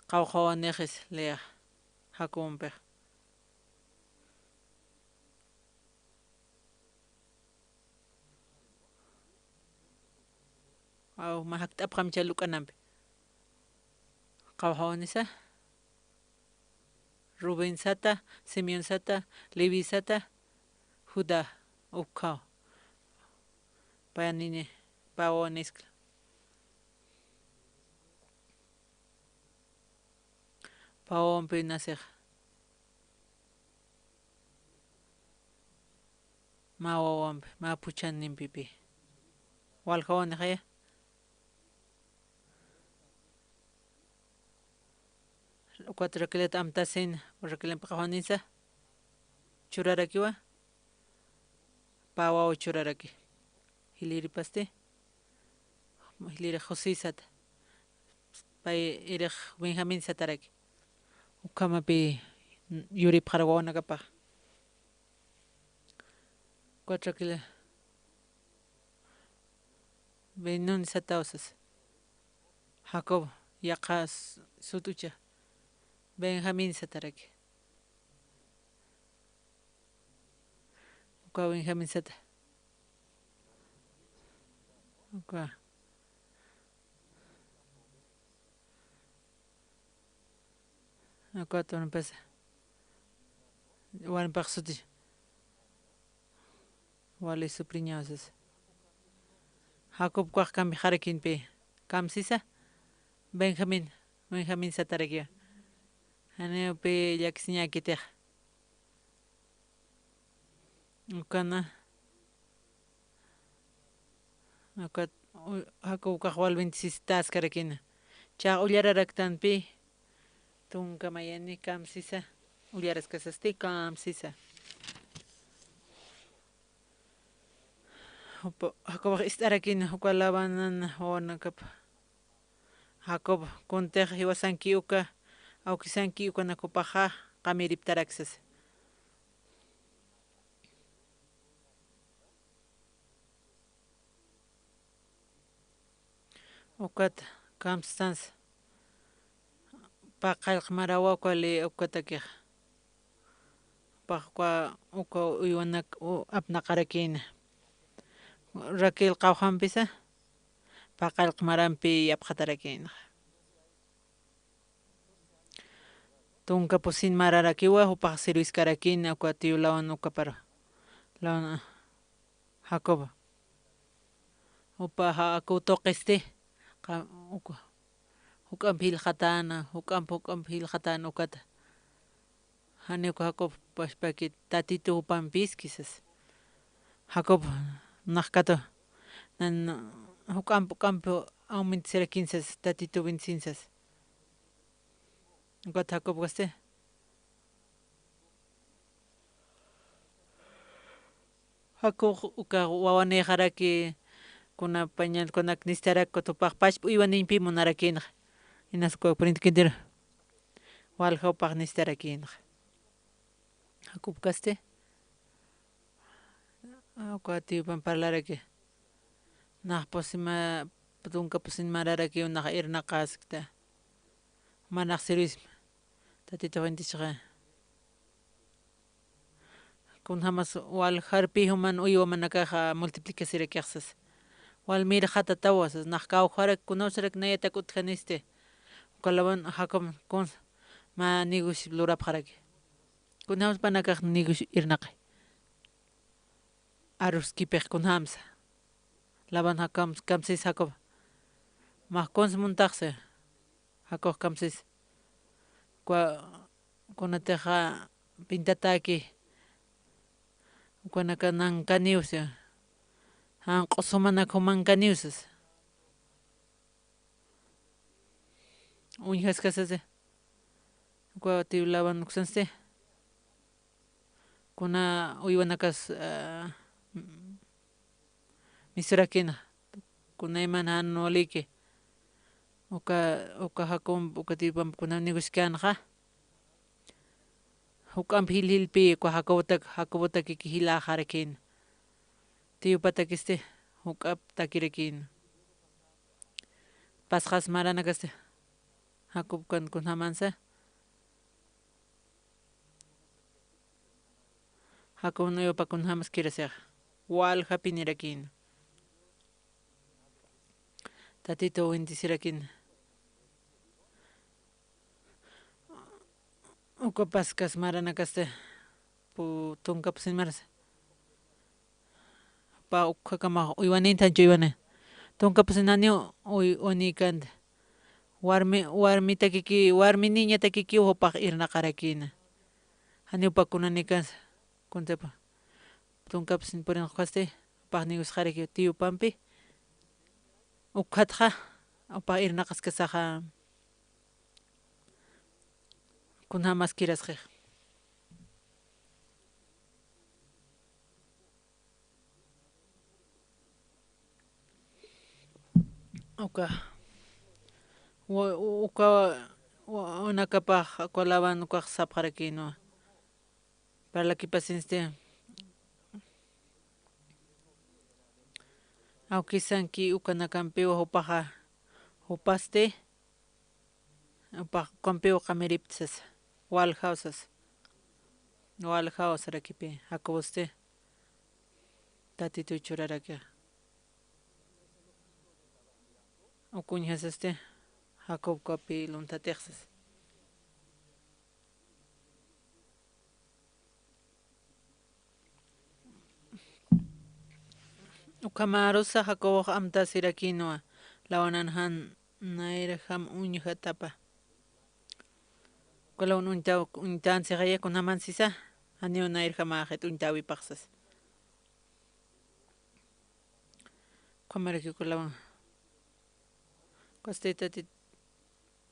qawqha wawanixis Lea Jacobompix. Aw, mä jakt'apxam cha luk'anampi. Qawqha wawanisa, Rubén sata, Simeón sata, Leví sata, Judá, ukkhaw. Payanini, pä wawaniskla. Pä wawampi nasix. Mä wawampi, mä phuchhanimpipi. Walja wawanixaya. Ukat rakilat amtasina, rakilampi qawjanisa. Churarakiwa. Pä wawa churaraki. Jilïripasti. Jilïrix José sata. Pay irix Benjamín sataraki. Ukhamapï yuripxarak wawanakapax. Ukat rakilat Benoni sataw sasa. Jacob, yaqha s-, sut'ucha. Benjamín sataraki. Uka Benjamín sata. Uka. Uka turumpasa. Warmipax suti. Wali supriñaw sasa. Jacob ukax kamsxarakinpi. Kamsisa. Benjamín. Benjamín satarakiwa. Janiwpï llakisiñäkitix. Ukana. Ukat, u-, Jacob ukax wal bendecisitäskarakina. Chä ullararaktanpï. Tunka mayani kamsisa. Ullaraskasasti kamsisa. Jupa, Jacobax ist'arakina, uka Labanan wawanakap. Jacob, kuntix jiwasanki uka, awkisanki ukanak jupaxa, qamïriptarak sasa. Ukat kamsans, pä qallq marawa uka li ukatakix. Jupax uka, uka uywanak, u-, apnaqarakïna. Raquel qawjampisa, pä qallq marampi yapxatarakïna. Tunka pusin mararakiwa, jupax sirwiskarakïna, uka tiyu Laban ukaparu. Laban, Jacob. Jupa Jacob tuqisti, qa-, uka, juk'amp jilxatäna, juk'amp, juk'amp jilxatäna ukata. Janiw uka Jacob pachpaki tatitu jupampiski sasa. Jacob nax katu, nan, juk'amp, juk'amp awmintisirakïn sasa, tatitu bendecin sasa. Ukat Jacob kasti. Jacob uka wawanïxaraki kuna pañalkunak necesitaraki jupax pachpa uywaniñpï munarakïnxa. Inas uka printkintira. Walja jupax necesitarakïnxa. Jacob kasti. Uka tiyupan parlaraki. Nax pusin ma-, tunka pusin mararakiw nax irnaqaskta. Manax sirwisma. Tatitux bendecixa. Kunjamas waljarpï juman uywamanakaxa multiplicasirakix sasa. Wal mirxatatawa sasa. Nax kawjarak kunawsarak nayatak utjanisti. Uka Laban Jacob kuns mä negocio lurapxaraki. Kunjamsa jupanakax negocio irnaqi. Aruskipix kunjamsa. Laban Jacob, kamsis Jacob. Mä kuns muntaxsi. Jacob kamsis. Uka, kunatixa pintatäki. Ukanaka nankaniwsi. Janq'us jumanak jumankaniwsis. Uñjaskasasi. Uka tiyu Laban uksansti. Kuna uywanakas, ah, misurakïna. Kunayman jan walïki. Uka, uka Jacob, uka tiyupamp kuna negocianxa. Juk'amp jil jilpï, uka Jacobotak, Jacobotakiki jiläxarakïna. Tiyupatakisti, juk'amp takirakïna. Pasxas maranakasti, Jacob kan kunjamansa. Jacob nuyupa kunjamas kirasixa. Waljapinirakïna. Tatitu bendecirakïna. Uka paskas maranakasti, pu-, tunka pusin marasa. Pä ukkhakamax uywanïntanchu uywanï. Tunka pusin janiw uy-, uywanïkänti. Warmi, warmitakiki, warmi niñatakikiw jupax irnaqarakïna. Janiw pä kunanïkänsa. Kuntipä. tunkapas purinxkasti, jupax niwsxaraki tiyupampi. Ukhatxa, jupax irnaqaskasaxa, kunjamaskirasxix. Uka, wa-, uka, wa-, wawanakapax, uka Laban ukax sapxarakïnwa. Parlakipasinsti. Awkisanki ukanakampiwa jupaxa, jupasti, jupax ukampiwa qamiripta sasa, waljaw sasa. Waljaw sarakipï, Jacobosti, Tatitu churarakixa. Uk uñjasasti, Jacob ukapï lunthatix sasa. Ukhamarusa Jacobox amtasirakïnwa, Labanan jan nayrjam uñjatapa. Uka Laban uñta-, uñtänsixa kunjaman sisa, janiw nayrjamäxit uñtäwipax sasa. Ukhamaraki uka Laban. Ukasti Tatit-,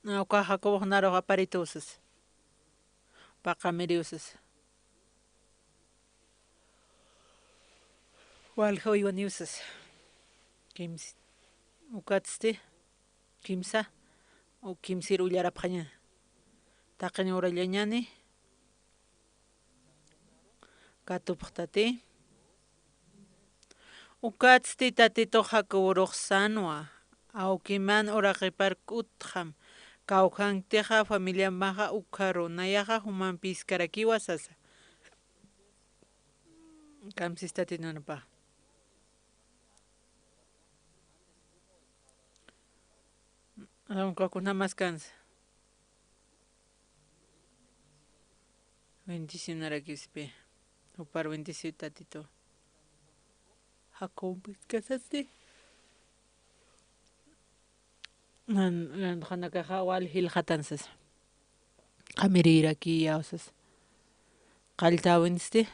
na, uka Jacobox narux aparituw sasa. Jupax qamiriw sasa. Walja uywaniw sasa. Kims-, ukatsti, kimsa, u kimsir ullarapxaña. Taqin urallañani, katupxtati. Ukatsti Tatitux Jacoborux sänwa, awkiman uraqipar k'utxam, kawkhantixa familiamaxa ukharu, nayaxa jumampïskarakiwa sasa. Kamsis Tatit nanapa. Aunque kunjamaskansa. Bendicionarakispi. Jupar bendiciw Tatitu. Jacob, ¿qué haces? Nan, nan, nanakaxa wal jilxatan sasa. Qamiriraki, awsas. Qalltäwinsti,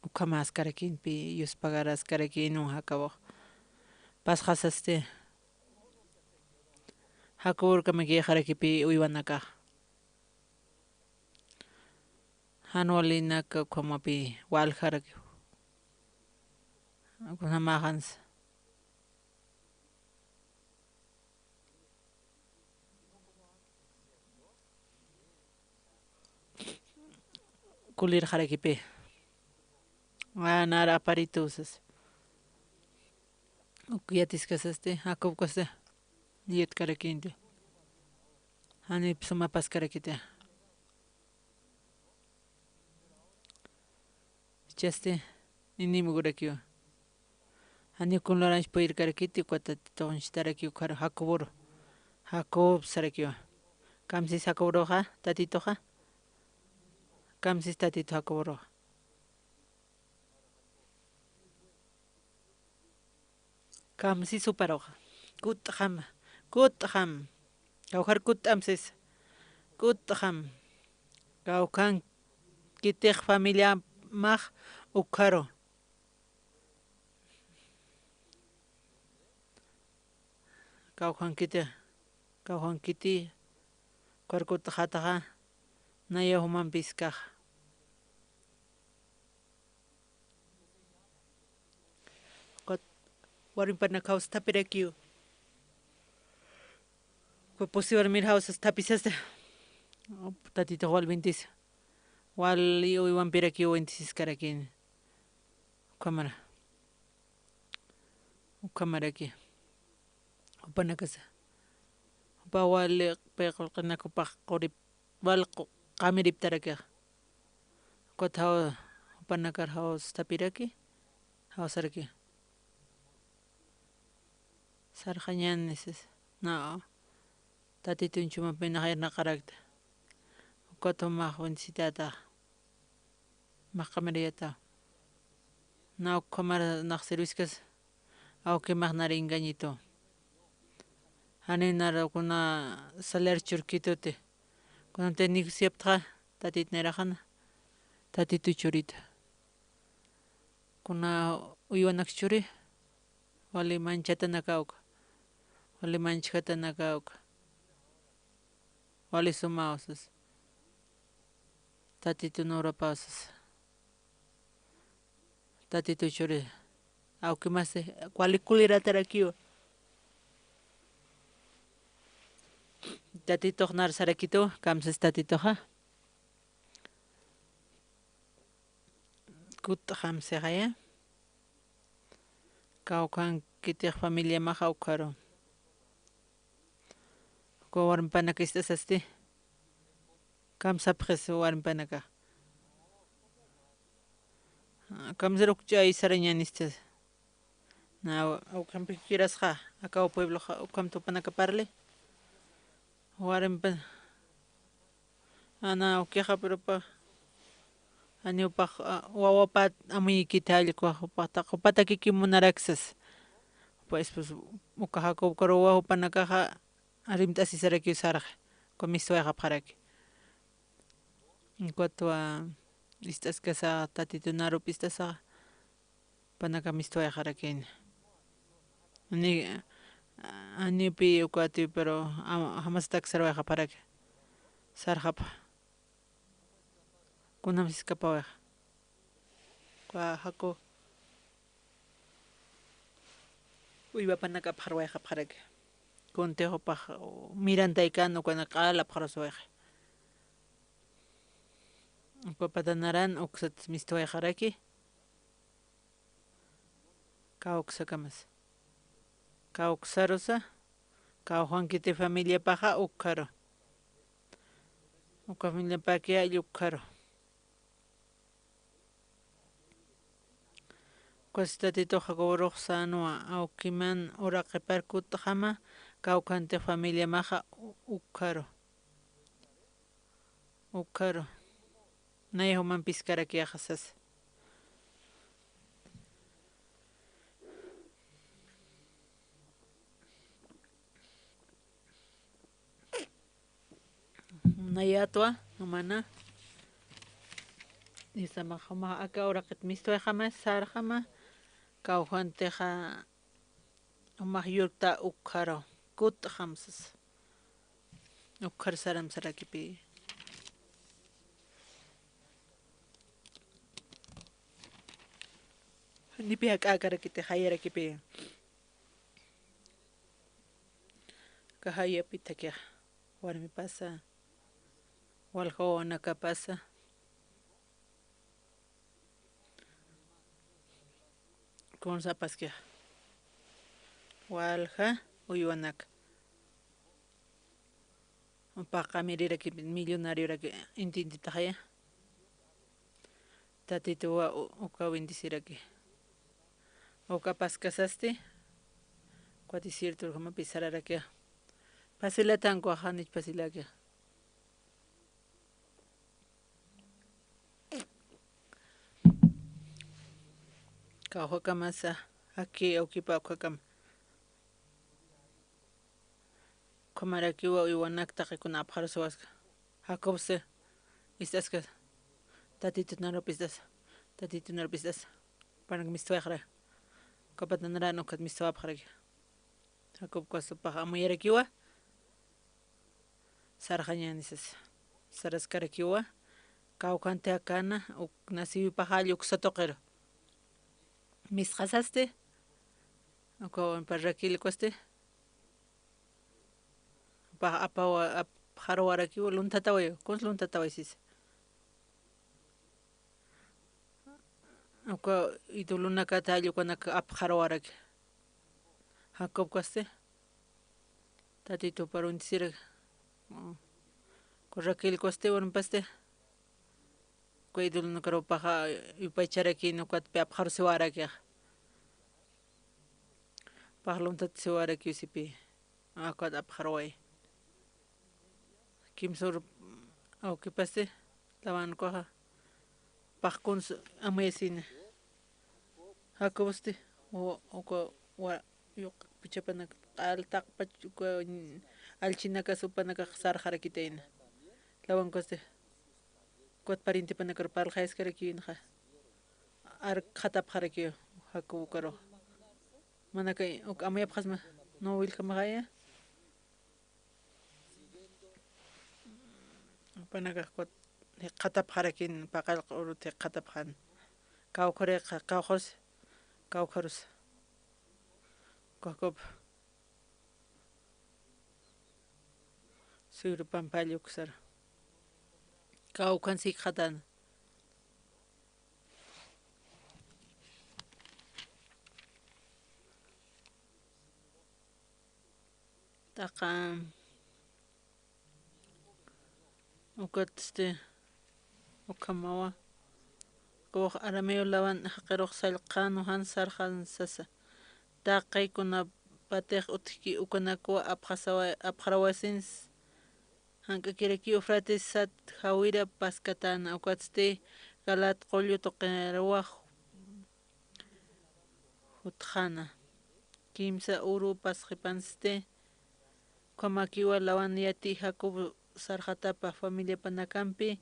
ukhamaskarakïnpï, yuspagaraskarakïnwa Jacobox. Pasxasasti, Jacob urkamakïxarakipï uywanakax. Jan walinaka ukhamapï waljarakiw. Kunjamäxans. Kulirxarakipï. Wa, nara aparituw sasa. Uk yatiskasasti, Jacob ukasti, yatkarakïnti. Janip sumapaskarakiti. Jichhasti, inimugurakiwa. Janiw kun lurañch puyirkarakiti, ukat Tatitux uñstarakiw ukharu Jacoboru. Jacob sarakiwa. Kamsis Jacoboruxa, Tatituxa. Kamsis Tatitu Jacoboruxa. Kamsis juparuxa. Kut'xam, kut'xam. Kawkhar kut'am sisa. Kut'xam. Kawkhankitix familiamax ukharu. Kawkhankiti, kawkhankiti, ukhar kut'xataxa, nayaw jumampïskax. Ukat warmipanak jawstapirakiw. Uka pusi warmir jawsas thapisasti. Tatitux wal bendis. Wali uywampirakiw bendisiskarakini. Ukhamara. Ukhamaraki. Jupanakasa. Jupa wali piqulqinak jupax qurip-, wal qu-, qamiriptarakix. Ukat jaw-, jupanakar jawstapiraki, jawsaraki. Sarxañäni sisa. Na, Tatitun chumapinax irnaqarakta. Ukat jumax bendisitäta. Jumax qamiriyäta. Na ukhamar nax sirviskas. Awkimax nar engañito. Janiw nar kuna salir churkituti. Kunanti negociaptxa, Tatit nayraxana. Tatitu churita. Kuna uywanak churi, wali manchatanaka uka, wali manchjatanaka uka, wali sumaw sas. Tatitu nurapaw sas. Tatitu churi, awki masi, wali kuliratarakiwa. Tatitux nar sarakitu, kamsas tatituxa. Kut qamsixaya. Kawkhankitix familiamaxa ukharu. Uka warmipanaka ist'asasti. Kamsapxis warmipanaka. Kamsar ukch'ay sarañan istas. Na, ukhampi kirasxa, akaw puebloxa, ukham tupanaka parli. Warmipa, ana, ukixa, pero pa, ani upax, a, wawapat amuyikita allikuxa, upax taq, upatakiki munaraksas. Upa esposo, uka Jacob karuwa, upanakaxa, rimt'asisaraki usarxa, uka mistwayxapxaraki. En cuanto a, ist'askasa, tatitu narup ist'asa, panaka mistwayxarakina. Ni, anipi ukati, pero, am, jamas taksarwayxapxaraki. Sarxapxa. Kunam siskapawayxa. Kwa jaku. Uywapanak apxarwayxapxaraki. Kuntix upax mirantaykan ukanak q'al apxaruswayxa. Uka pata naran uksat mistwayxaraki. Kawksakamas. Kawksarusa, kawkhankiti familiapaxa ukharu. Uka familiapaki all ukharu. Ukas tatituxa Jacob ruxsanwa, awkiman uraqipar kutjama, kawkhanti familiamaxa u-, ukharu. Ukharu. Nay juman piskarakixa sas. Nayatwa, jumana. Isamax jumax aka uraqit mistwayxamas, sarxama, kawkhantixa, jumax yurkta ukharu, kutjam sas. Ukhar saram sarakipi. Nipi jak'akarakiti, jayarakipi. Aka jayapi thakixa. Warmipasa. Walja wawanakapasa. Kunsa apaskixa. Walja uywanaka. Upax qamiriraki millonarioraki intintitaxaya. Tatituwa u-, uka bendeciraki. Uka paskasasti. Uka desierto ukhamapi sararakixa. Pasilatankuxa, janich pasilaki. Kawkhakamasa, jaki awkipa ukhakamasa. Ukhamarakiwa uywanak taqikuna apxarusiwaska. Jacobsi ist'aska. Tatitut narup ist'asa. Tatitut narup ist'asa. Panak mistwayxaraki. Uka pata naran ukat mistwapxaraki. Jacob ukas upax amuyarakiwa. Sarxañäni sasa. Saraskarakiwa. Kawkhanti akana, uk naciyupax all uksa tuqiru. Misxasasti. Uka wampa Raquel ukasti. Upax apawa, apxarwarakiwa, lunthatawayu, kuns lunthataway sisa. Uka idolonakata all ukanak apxarwaraki. Jacob ukasti. Tatitupa bendeciraki. Uka Raquel ukasti, warmipasti. Uka idolonakar upaxa yupaycharakïn ukatpi apxarusiwarakixa. Upax lunthatasiwarakiw sipi. Ukat apxarway. Kimsur awkipasti, Labán ukaxa, pax kuns amuyasina. Jacobosti, u-, uka wa-, yuq pichapanak q'al taqpach, uka, mm, allchinakas upanakax sarxarakitayna. Labán ukasti, ukat parientepanakar parlxayaskarakiwinxa. arkxatapxarakiw Jacob ukarux. Manakay uk amuyapxasma, no willkamaxaya. Panakax jikxatapxarakin, paqallq urut jikxatapxan. Kawkharixa, kawkharus, kawkharus. Jacob. Suyru pampalluksar. Kawkhan sikxatan. Taqa ukat este, ukhamawa. Quwaq arameo Labán jaqirux sallqan jan sarxan sasa. Taqi kunapatix utjki ukanakwa apxasawa-, apxarawasins. Jank'akiraki Eufrates sat jawira paskatana, ukatsti Galaad qullu tuqiruwa jutxana. Kimsa uru pasqipansti, ukhamakiwa Labán yati Jacob sarxatapa familiapanakampi,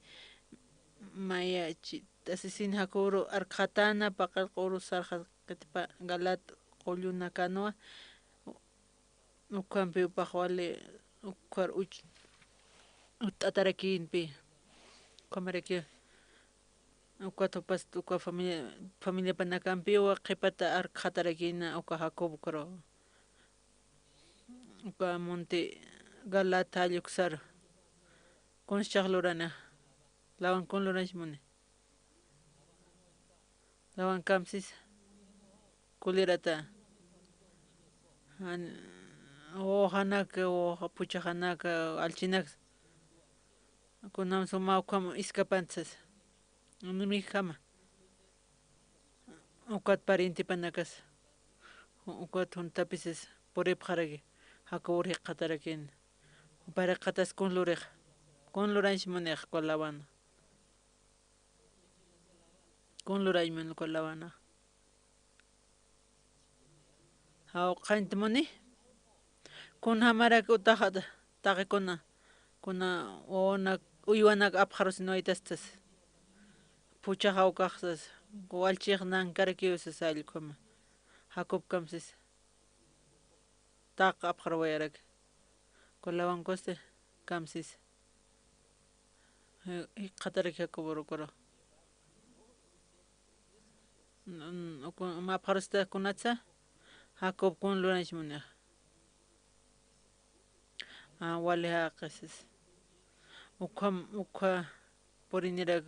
mayachitasisin Jacob uru arkxatana, paqallq uru sarxatapa Galaad qullunakanwa, ukhampi upax wali, ukhar uch-, utt'atarakïnpi. Ukhamaraki, ukat jupas, uka familia, familiapanakampiwa qhipata arkxatarakïna uka Jacob ukaru. Uka monte Galaad jall uksaru. Kuns chhax lurana. Labán kun lurañs muni. Labán kamsisa. Kulirata. Jan, wawaxanaka, wawaxa puchaxanaka, allchinaksa. Kunam suma ukham iskapantsas. Animijama. Ukat parientepanakas. Ukat juntapisas puripxaraki. Jacob ur jikxatarakïna. Jupax jikxatas kun lurixa. Kun lurañs munixa uka Labana. Kun lurañ muni uka Labana. Jawqhañt muni. Kunjamarak utaxa taqi kuna, kuna wawanak, uywanak apxarusin waytastas. Puchax jawkaxsas, wallchix nankarakiw sasa allkhama. Jacob kamsisa. Taq apxaruwayarak. Uka Labán kusti kamsisa. Jikxatarak Jacob uru ukaru. N-, n-, uku, mä apxarusta kunatsa, Jacob kun lurañs munixa. A, wali jaqisas. Ukham, ukha purinirak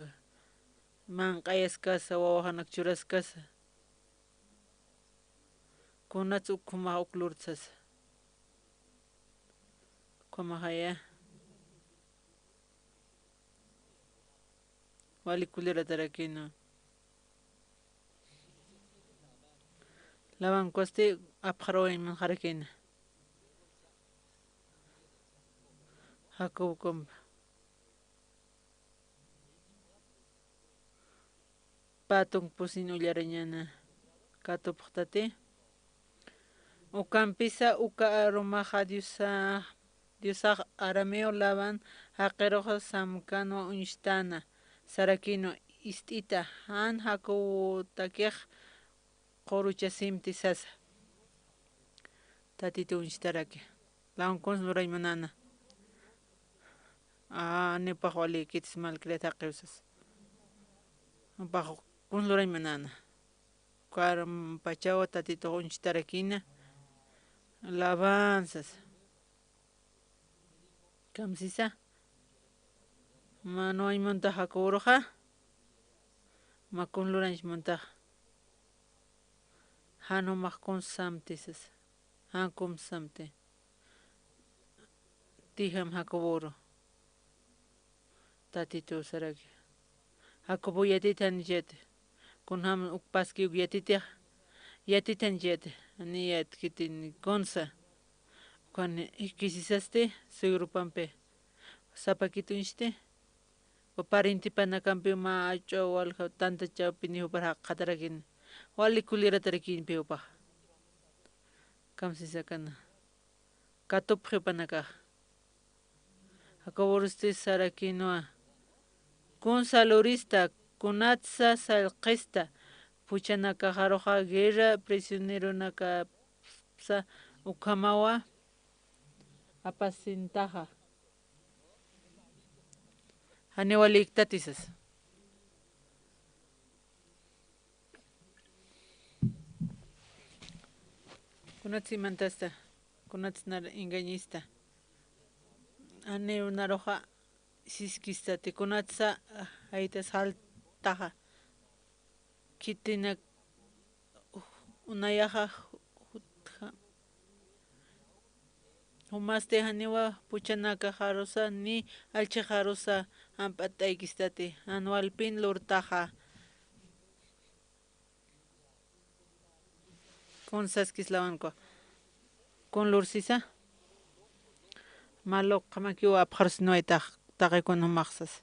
manq'ayaskasa, wawaxanak churaskasa. Kunats ukhumax uk lurtsasa. Ukhamaxaya. Wali kuliratarakïna. Labán kusti apxaruwañ munxarakïna. Jacob ukham. Pä tunk pusin ullarañäna. Katupxtati. Ukampisa uka arumaxa Diosa, Diosax arameo Labán jaqirux samkänwa uñstana, sarakïnwa: ist'ita, jan Jacobotakix quruchasimti sasa. Tatitu uñstaraki. Labán kuns lurañ munäna. A, janiw jupax wali khitis malkirït jaqiw sasa. Jupax kuns lurañ munäna. Ukarumpachawa Tatitux uñstarakïna. Labán sasa. Kamsisa. Mä nuwañ muntax Jacob uruxa. Mä kun lurañs muntax. Jan jumax kuns samti sasa. Jan kuns samti. Tijam Jacob uru. Tatitu saraki. Jacobo yatitan yati. Kunjam uk paski uk yatitix. Yatitan yati. Jani yatkitin kunsa. Ukan jikisisasti, suegrupampi. Sapakit uñsti. Parientepanakampiw mä ach'u walja tantachawpini jupar jaqxatarakïna. Wali kuliratarakïnpi jupax. Kamsisakana. Katupxi jupanakax. Jacob urusti sarakïnwa. Kunsa lurista, kunatsa sallqista, Juchanakaxaruxa guerra prisioneronakapsa ukhamawa apasintaxa. Janiw walïktati sas. Kunatsa imantasta, kunatsa nar engañista. Janiw naruxa siskistati, kunatsa jaytas jaltaxa. Khitinak unayaxa jutja. Jumasti janiwa juchanakaxarusa ni allchhixarusa jamp'att'aykistati, jan walpin lurtaxa. Kun saskis lawanku. Kun lursisa. Mä luqjamakiw apxarusniwaytax taqi kun jumax sas.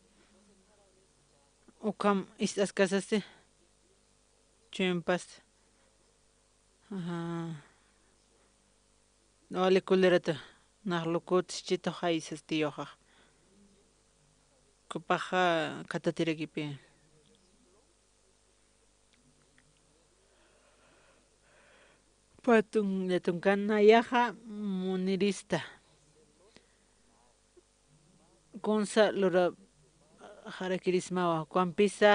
Ukham ist'askasasti. Chuympasti. Ajá. Wali kulirata, nax lukut sichituxay sas tiyuxax. Jupaxa khatatirakipi. Patun, yatun kanayaxa munirista. Kunsa luraxarakirismawa, ukampisa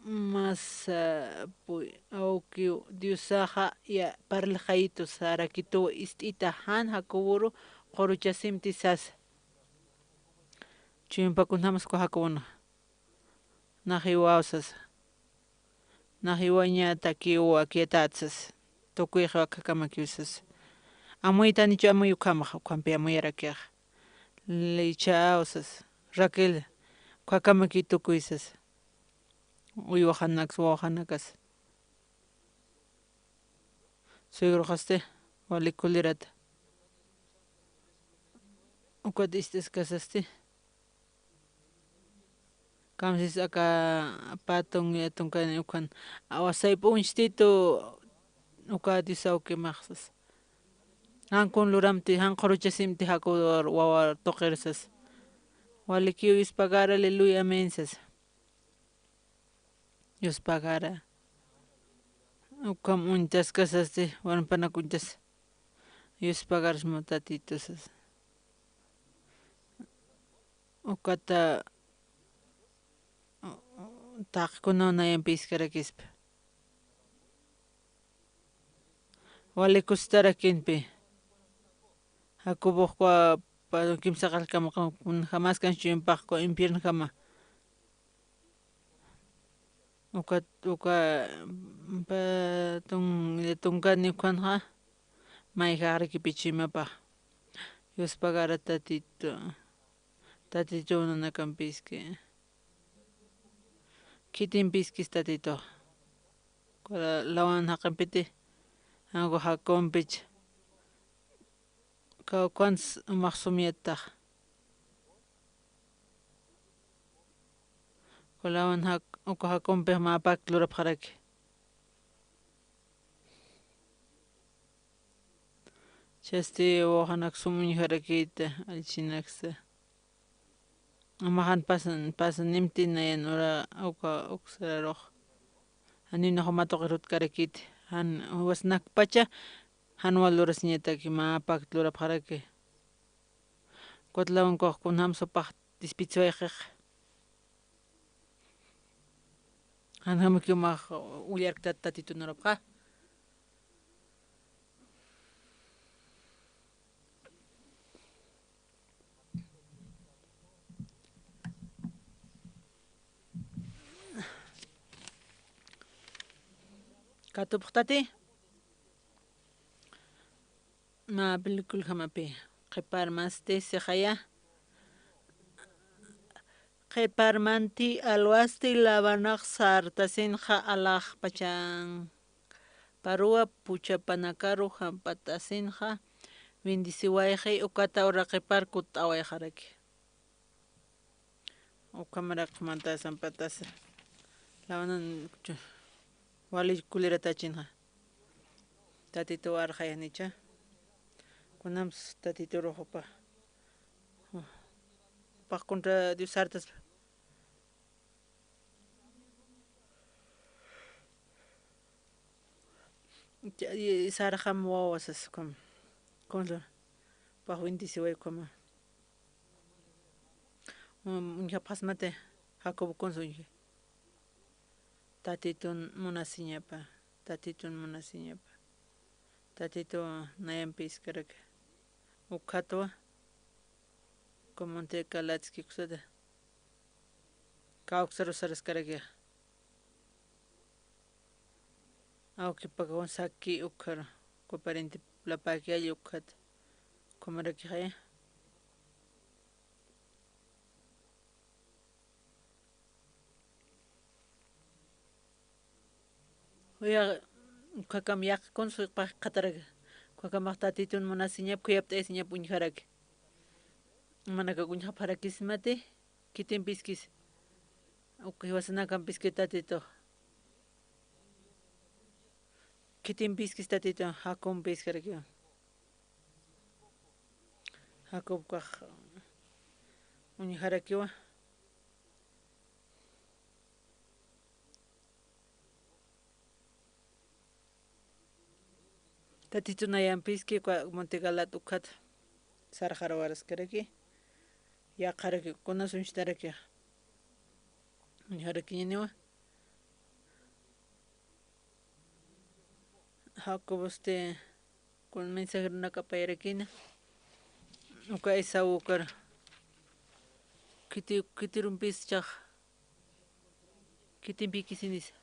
Mas, ah, puy, awkiw, Diosaxa ya parlxayitu sarakituw ist'ita jan jakuwuru q'uruchasimti sasa. Chuympakun jamas uka jakuwuna. Nax iwaw sasa. Nax iwañatakiw wakiyatat sasa. Tukuyxi akhakamakiw sasa. Amuytanichu amuy ukhamax, ukhampi amuyarakixa. Lichaaw sasa. Raquel, ukhakamaki tukuy sasa. Uywaxanaksa, wawaxanakasa. Suegroxasti, wali kulirata. Ukat ist'iskasasti. Kamsis aka patun yatunkani ukhan. Awasayp uñstitu uka Dios awkimaxsas. Jan kun luramti, jan q'uruchasimti jaku wawar tuqirsas. Walikiw Dios pagara, aleluya, amén sas. Dios pagara. Ukham uñtaskasasti, warmipanak uñtas. Dios pagarsma Tatitusas. Ukata, taqkunaw nayampïskarakispa. Wali kusistarakinpi. Jacobox uka pa-, kimsa qallqamuqan, kunjamas kan chuympaqku infiernojama. Uka, uka, pa tun-, tunkani ukhanxa, mayjaxarakipichu imapax. Dios pagara Tatitu, Tatitu nanakampïski. Khitimpiskis Tatitux. Uka lawan jaqimpiti, jan uka jakumpich. Kawkhans umax sumyatax. Uka lawan jak-, uka jakumpix mä pakt lurapxaraki. Chasti wawaxanak sum uñjarakïta, allchinaksa. Umax jan pasan, pasan nimti nayan ura uka uksararux. Janiw nax juma tuqir jutkarakïti. Jan wasnakpacha, jan wal lurasiñataki mä pakt lurapxaraki. Ukat lawankux kunjams jupax dispidsiwayxix. Janjamakiw mä ullarktat Tatitun urapxa. Katupxtati. Mä películjamapi, qhiparmasti sixaya. Qhiparmanti alwasti Labanax sartasinxa alaxpachanparuwa puchapanakaru jamp'atasinxa, bendeciwayxi, ukata ura qhipar kutt'awayxaraki. Ukhamarak mantasampatasa. Lawanan chu-, wali kuliratachinxa. Tatituw arxayanicha. Kunams Tatituruxupa. Jupax contra Dios sartaspa. Cha-, y-, sarxam wawa sas ukham. Kunsa, pax bendiciway ukhama. Um, uñjapxasmati, Jacob kunsa uñji. Tatitun munasiñapa, Tatitun munasiñapa. Tatitu nayampïskaraki. Ukhatwa, kumunti kalatski uksata. Kawksaru saraskaraki. Awkipakawan saki ukkharu, uka pariente lapäki alli ukkhat. Ukhamaraki jaya. Uya, ukhakam yaqha kunsa paqi qhataraki. Ukhakamax Tatitun munasiñap, khuyapt'ayasiñap uñjaraki. Manaka uñjapxarakismati. Khitimpiskis. Uka jiwasanakampis Tatitux. Khitimpiskis Tatitux, Jacobpiskarakiwa. Jacobkax uñjarakiwa. Tatitun nayampiski, uka Monte Galaad ukat sarxaruwaraskaraki, yaqharaki, kunas uñstarakixa. Uñjarakiñaniwa. Jacobosti, kun mensajeronak apayarakina. Uka Esaú ukar. Khiti, khitirumpis chax. Khitimpïkisinisa.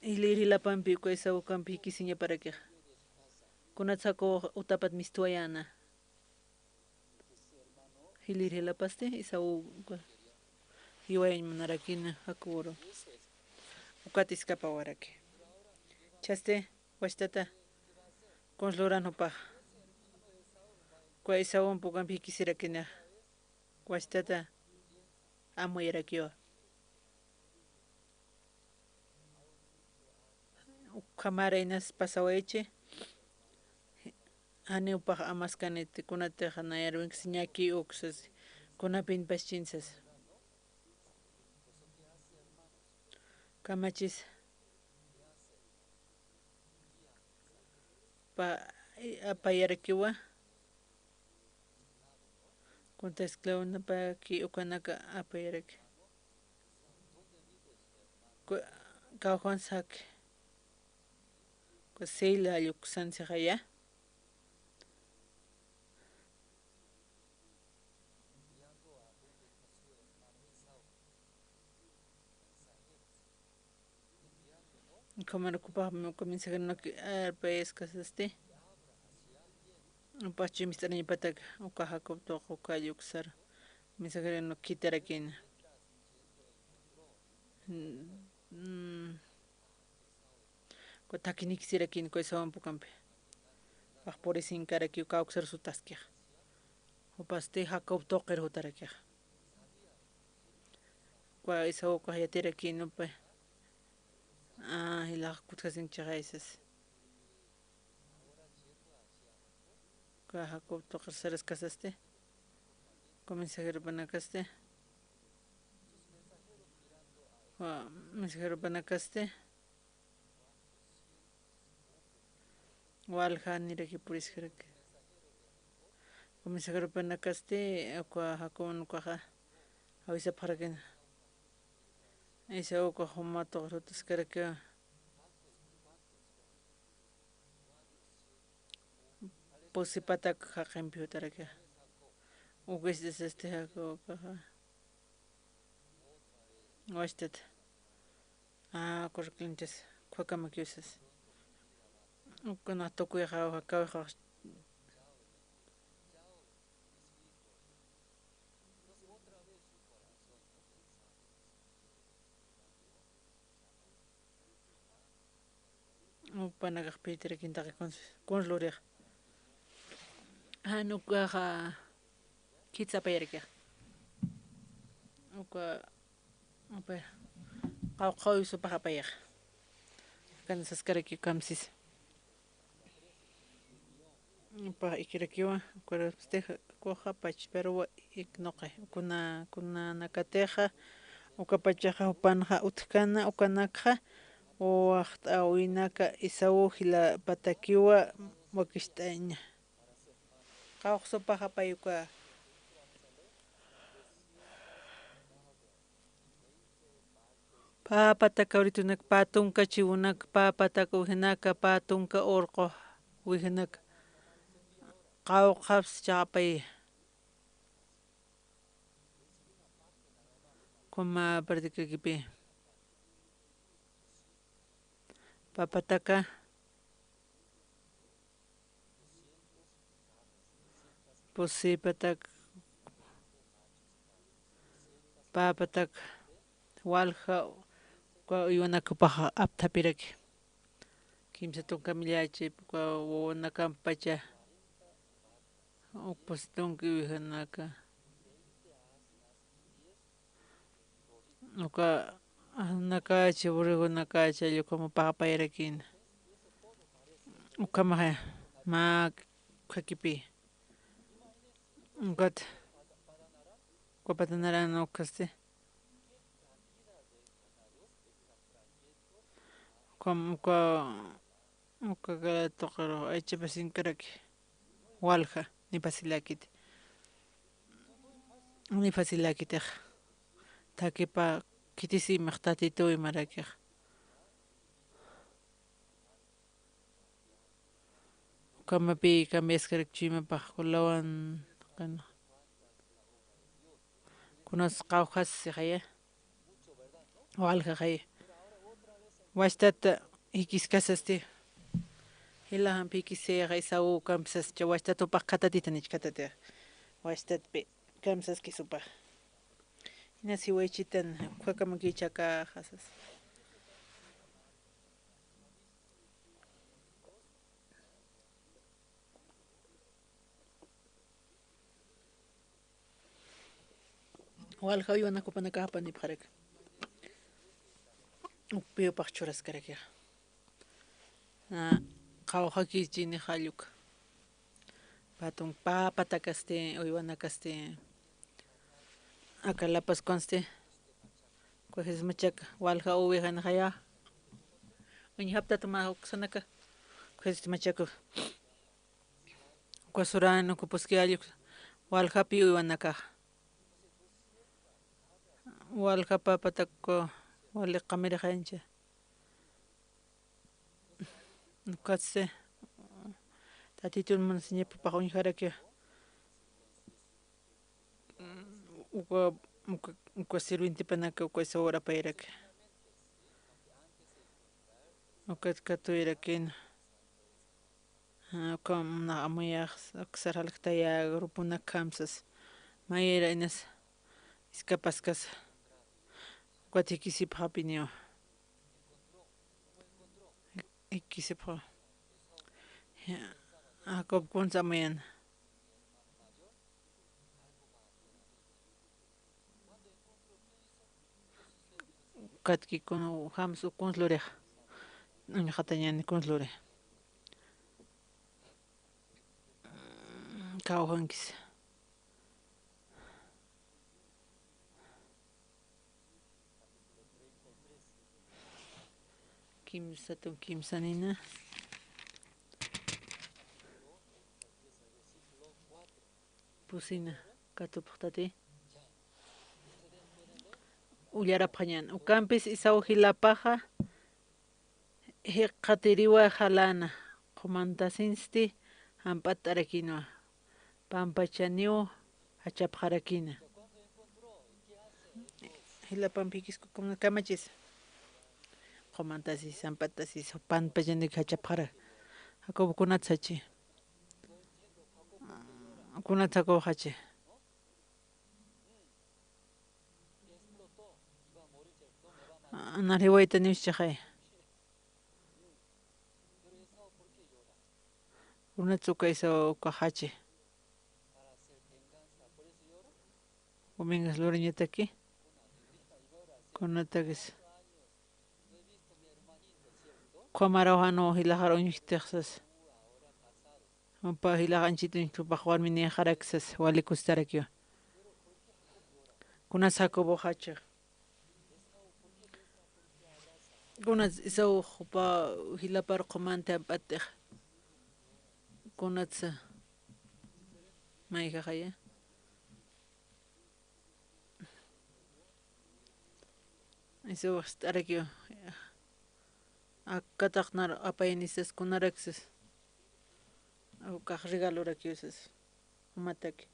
Jilïr jilapampi uka Esaú ukampi jikisiñaparakixa. Kunatsa Jacob utapat mistwayäna. Jilïr jilapasti Esaú uka jiwayañ munarakina Jacoboru. Ukat iskapawaraki. Chasti, wastata, kuns luran jupax. Uka Esaúmp ukamp jikisirakinixa. Wastata amuyarakiwa. Ukhamara inas pasawayichi. Janiw jupax amaskaniti, kunatix nayar winksi ñakiw uksas, kunapinpas chinsas. Kamachis. Pa, apayarakiwa. Kunta esclavonapaki ukanaka apayaraki. Ku-, kawkhansaki. Ku sila lluksan sixaya. Ukhamar ukapax, uka mensajeronak arpayaskasasti. Jupax chimist'arañapatak, uka Jacob tuq, uka lluksar. Mensajeronak khitarakina. Mm, mm. Uka thakhinikisirakin uka Esaúmp ukampi. Pax purisinkaraki uka kawksar sutaskixa. Jupasti Jacob tuqir jutarakixa. Uka Esaú ukax yatirakin jupa. Ah, jilax kutjasinkichixaysas. Uka Jacob tuqir saraskasasti. Uka mensajeropanakasti. Uka mensajeropanakasti. Walja niraki puriskaraki. Uka mensajeropanakasti, uka Jacob ukaxa jawisapxarakina. Esaú ukax juma tuqir jutaskarakiwa. Pusi patak jaqimpi jutarakixa. Ukistisasti Jacob ukaxa. Wastat. Ah, correclinchas, ukhakamakiw sas. Ukana tukuyxa, ukhakawxa. Jupanakax pïtirakin taqi kuns, kuns lurix. Jan ukaxa khitsa apayarakixa. Uka, upa, qawqhaw supax apayaxa. Kan saskaraki kamsis. Pax ikirakiwa, ukarapstix, ukaxa pachparuwa iknuqi, kuna, kunanakatixa, ukapachaxa jupanxa utjkana, ukanakxa, waxt'äwinaka Esaú jilapatakiwa wakist'aña. Qawqsupaxa pay uka. Pä pataka uritunak, pä tunka chiwunak, pä pataka uwijanaka, pä tunka urqu uwijanaka. Qawqhaps chapay. Kuma practicakipi. Pä pataka. Pusi patak, pä patak, walja, uka uywanakapax apthapiraki. Kimsa tunka millachi, uka wawanakampacha, uk pusi tunka uwijanaka. Uka, ah, nakachi, borregonakachi, allqumu paqapayarakïna. Ukhamaxa, mä ukhakipi. Ukat, uka patanaran ukhasti. Ukham, uka, Uka tuqiru aychapas inkaraki. Walja, ni facilakiti. Ni facilakitix. Thakipa khitis imix Tatituw imarakix. Ukhamapi cambiaskarak chuymapax kulawan, qina. Kunas qawqhas sixaya. Waljaxay. Wachtat jikiskasasti. Jilajampi jikisixay Esaú kamsascha wachtat jupax khatatitan jichkhatatixa. Wachtatpi kamsaskis jupax. Jinas jiwaychitan, ukhakamakichakaxasas. Walja uywanak jupanakax apanipxaraki. Ukpi jupax churaskarakixa. Na, qawqhakïchini jalluk. Pä tunka, pä patakasti, uywanakasti. Aka La Paz kunsti. Kuxis machak, walja uwijanxaya. Uñjaptat mä uksanaka. Kuxis machaku. Uka suran, uka puski jalluk, waljapi uywanakax. Waljapa patak wali qamirixañcha. Ukatsti, Tatitun munasiñapapax uñjaraki. Uka, uka, uka sirvientepanaka uka Esaú urapayaraki. Ukat katuyarakïna. Ukham nax amuyax, aksar jalktaya gruponak kamsas. Mayayra inas iskapaskas. Ukat jikisipxapiniw. Jikisipxa. Jacob kunsa amuyan. Katki kun, jams uka kuns lurix. Uñjatañäni kuns lurix. Kawjankis. Kimsatun kimsanina. Pusina, katupxtati. Ullarapxañän. Ukampis Esaú jilapaxa, jikxatiriwa jalana, qumantasinsti, jamp'att'arakinwa. Pampachaniw jachapxarakina. Jilapampi jikisku kuna kamachis. Qumantasis, jamp'attasis, pampachanik jachapxara. Jacob kunatsachi. Kunatsa Jacob jachi. Narjiwayta niwschixay. Kunatsa uka Esaú uka jachi. Umingas lurañataki. Kunatakis. Ukhamaruw jan jilaxar uñjtix sas. Jupa jilax anchhit uñjt'upax warminïxarak sas, wali kustarakiwa. Kunas Jacoboxachi. Kunas Esaú jupa jilapar qumant jamp'atix. Kunatsa mayjaxaya. Esaúx ist'arakiwa. Ak kataqnar apayanisas kunaraksis. Ukax regalurakiw sas. Jumataki.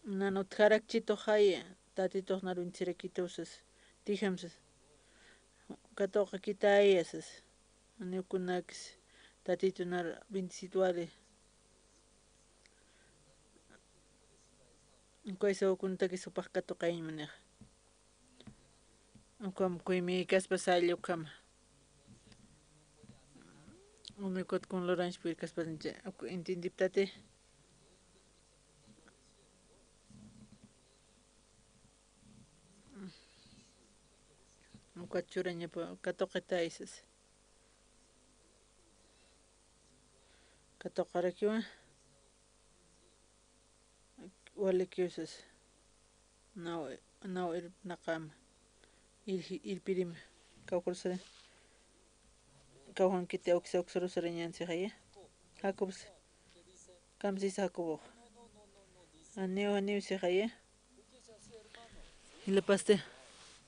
Nan utjarakchituxaya, Tatitux nar bendecirakituw sas. Tijamsas. Katuqakitaya sas. Janiw kunakis Tatitu nar bendecitwali. Uka Esaú kuntakis jupax katuqayañ munix. Ukham kuymïkaspa salla ukhama. Uni ukat kun lurañchpïr kaspasancha, uk entiendiptati. Ukat churañapa katuqitay sas. Katuqarakiwa. Walikiw sas. Naw, naw irpnaqam. Ir, irpirim. Kawkharusari. Kawjankiti awksa, awksarusariñan sixaya. Jacobs. Kamsis Jacobox. Janiw, janiw sixaya. Jilapasti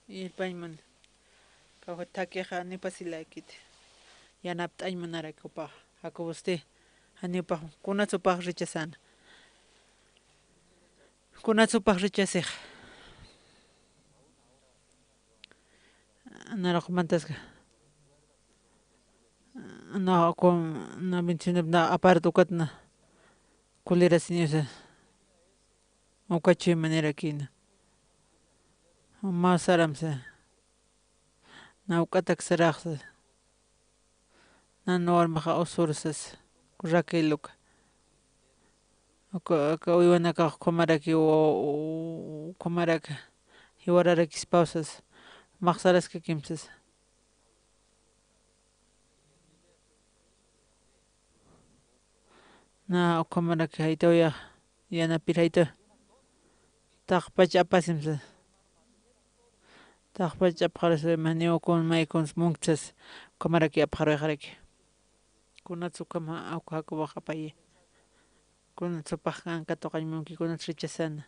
irpañ mun. Kawkha thakixa janiw pasiläkiti. Yanapt'añ munaraki jupax. Jacobosti janiw jupax, kunats jupax rechazana. Kunats jupax rechazix. Narux mantaska. Na, kun, na bendicionap na apart ukat na. Kulirasiñasa. Uka chuymanïrakïna. Mä saramsa. Na uk'atak saraxsa. Nan warmaxa usursas. Raquel uka. Uka, uka uywanakax ukhamaraki, u-, ukhamaraki jiwararakispaw sas. Maxsaraskakimsas. Na, ukhamaraki jaytaw ya, yanapir jaytaw. Taqpach apasimsa. Taqpach apxarasa, janiw kun may kuns munksas. Ukhamaraki apxaruyxaraki. Kunats ukham ja-, uka Jacobox apayi. Kunats jupax kan katuqañ munki, kunats rechazana.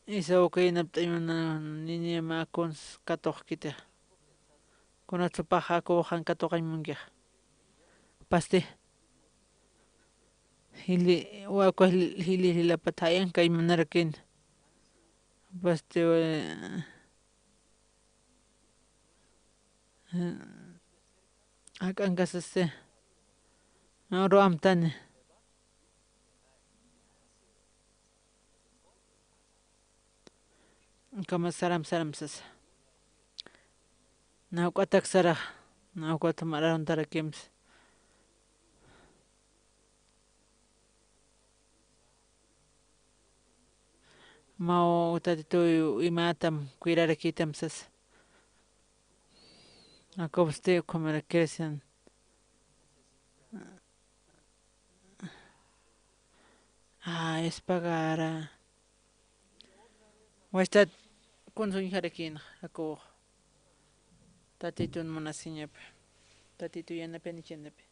Esaú uka yanapt'añ munana, niña mä kuns katuqkiti. Kunats jupax Jacobox jan katuqañ munkixa. Pasti. Jili, uka jili, jili jilapat jayankañ munarakïna. Pasti, eh, Jak'ankasasti. Uru amtani. Ukhama saram saram sasa. Nawk'atak sarax, nawk'at mararuntarakims. Maw Tatituy imatam cuidarakitam sasa. Jacobsti ukhamarakirsan. Ah, espagara. Wachtat kunsuñjarakïnxa Jacobox. Tatitun munasiñapa. Tatitu yanapayañchanapi.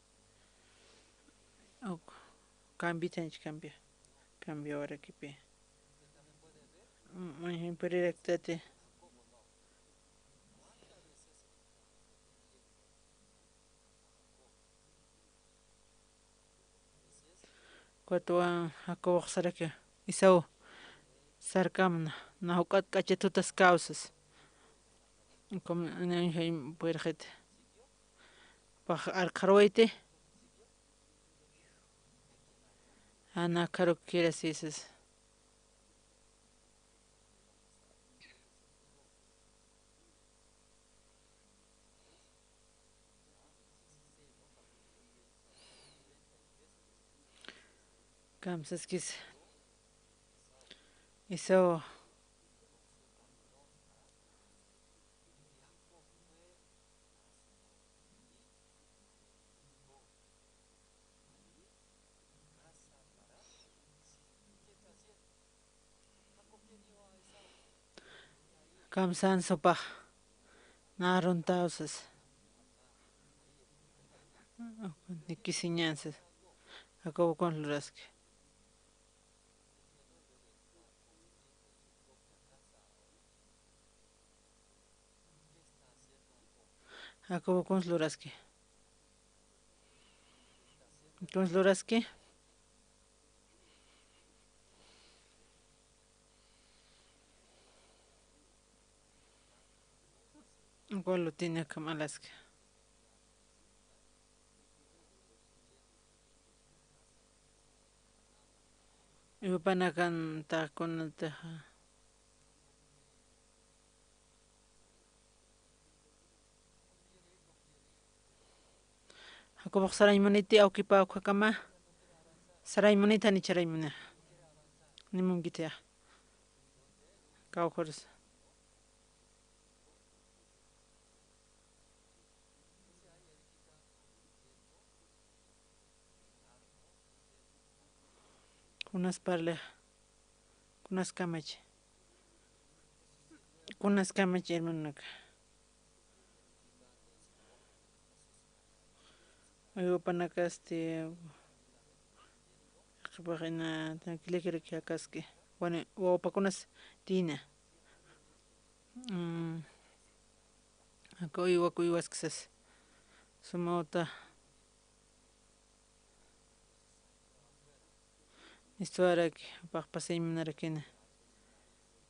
Uk, cambitanch cambia. Cambiawarakipi. Mm, mm, puriraktati. Ukat Jacobox saraki, Esaú, sarkamna, nawk'at k'achat tutaskaw sasa. Ukham, nañjay puyrxit. Pax arkxarwayti. Ana karukirasi sasa. Kamsaskis. Esaú. Kamsans jupax. Nä aruntaw sas. Nikisiñan sas. Jacobo, kuns luraski. Jacobo, kuns luraski. Kuns luraski. Uka lutini akham alaski. Jupanakan taqkunataxa. Jacobox sarañ muniti, awkipa ukakama. Sarañ muniti, jani charañ muni. Ni munkiti. Kawkharus. Kunas parli, kunas kamach, kunas kamach, hermanonaka. Jupanakasti, qhipaxina, tranquilakiraki jakaski, wani, wawpakunas tina. Mm, aka uywaku uywaskisas. Sumawta. Istuwaraki, jupax pasañ munarakina.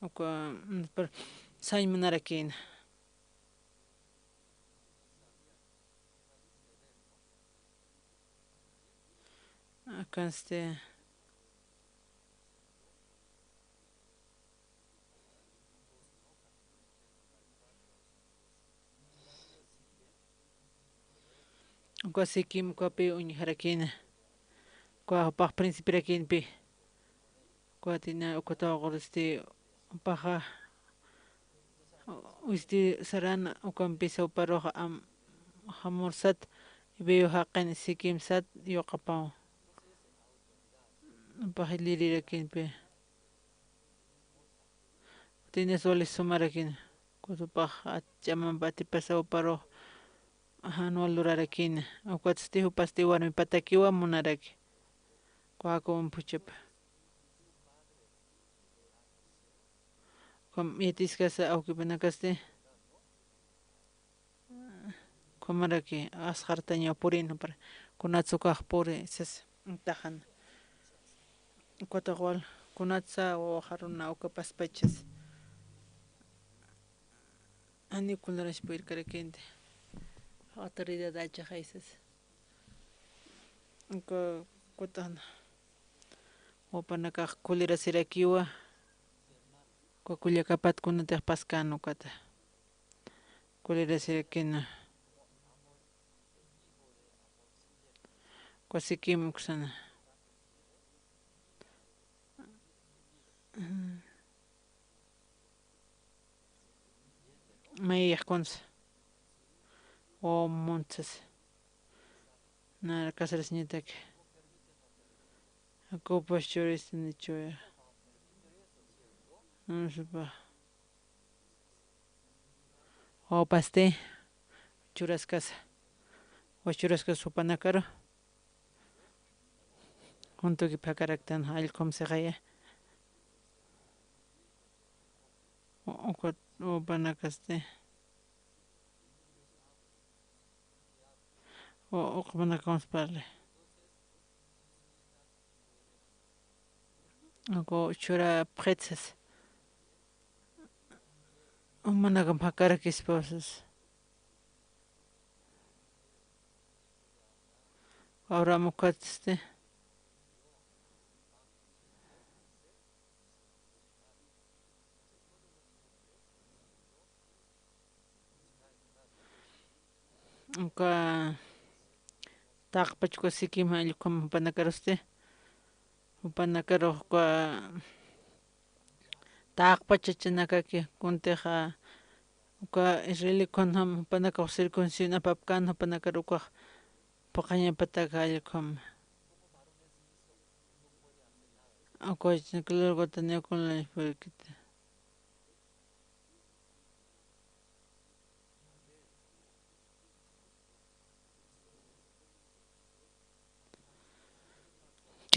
Uka, mm, par-, sañ munarakina. Akansti. Uka Siquem ukapi uñjarakina. Uka jupax principirakïnpi. Ukatina, ukata uquristi jupaxa, usti saran ukampisa juparux am-, Hamor sat, Hiveo jaqin Siquem sat yuqapaw. Jupax lirirakïnpi. Tienes wali sumarakïn, ukat jupax ch'amamp atipasaw juparux jan wal lurarakïn, ukatsti jupasti warmipatakiwa munaraki. Uka Jacobom phuchhapa. Ukham yatiskasa awkipanakasti. Ukhamaraki, asxartañaw purin, para kunatsa ukax puri, sas, taxan. Ukatax wal, kunatsa wawax aruna uka paspachas. Janiw kulirasipkarakinti. Autoridad achaxay sas. Uka, ukataxna. Wawapanakax kulirasirakiwa. Uka kullakapat kunatix paskän ukata. Kulirasirakina. Uka Siquem uksana. Mayax kunsa. Wawa muntsas. Nara casarasiñataki. Jacobopas churistani chuya. Nunsupa. Wawapasti churaskasa, wawa churaskas jupanakaru, juntuki phakaraktan allqum sixaya. U-, ukat wawapanakasti, u-, uqapanakamas parli. Uka churapxit sas. Jumanakam phakarakispaw sas. Abraham ukatsti. Uka taqpach uka Siquem allqum jupanakarusti. Jupanakarux uka taqpach chachanakaki, kuntixa uka Israel ukanjam jupanakax circuncisión apapkän, jupanakar ukax phuqhañapatak allqum. Uka claro, uka taniw kunlañpurkiti.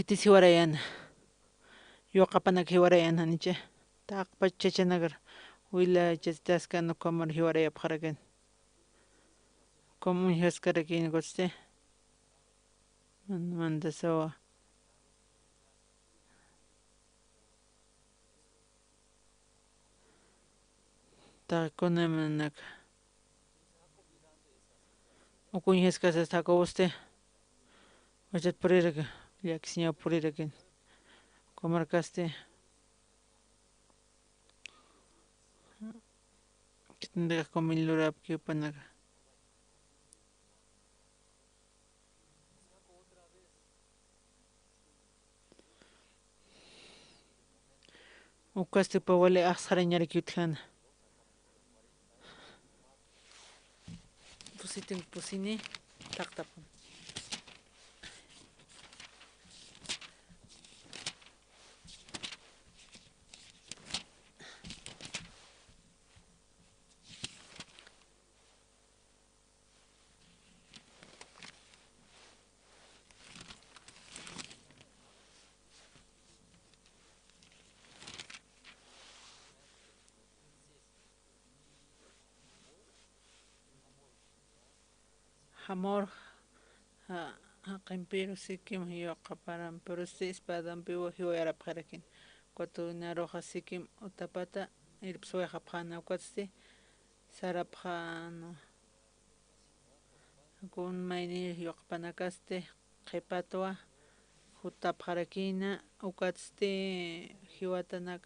Itis jiwarayana. Yuqapanak jiwarayana janicha. Taqpach chachanakar. Wila chachaskan ukhamar jiwarayapxarakin. Ukham uñjaskarakin ukatsti. Man-, mantasawa. Taqi kunamanak. Uka uñjaskasas Jacobosti. Wachat puriraki, llakisiñaw purirakin. Uka markasti. Khitintixa comida lurapki jupanaka. Ukasti jupa wali axsarañaraki utjana. Pusitin pusini, taqtapun. Hamor, ja-, jaqimpiru Siquem yuqaparampirusti espadampiwa jiwayarapxarakin. Ukat uñaruxa Siquem utapata irpswayxapxäna, ukatsti sarapxäna. Kun maynir yuqapanakasti qhipatwa jutapxarakïna, ukatsti jiwatanak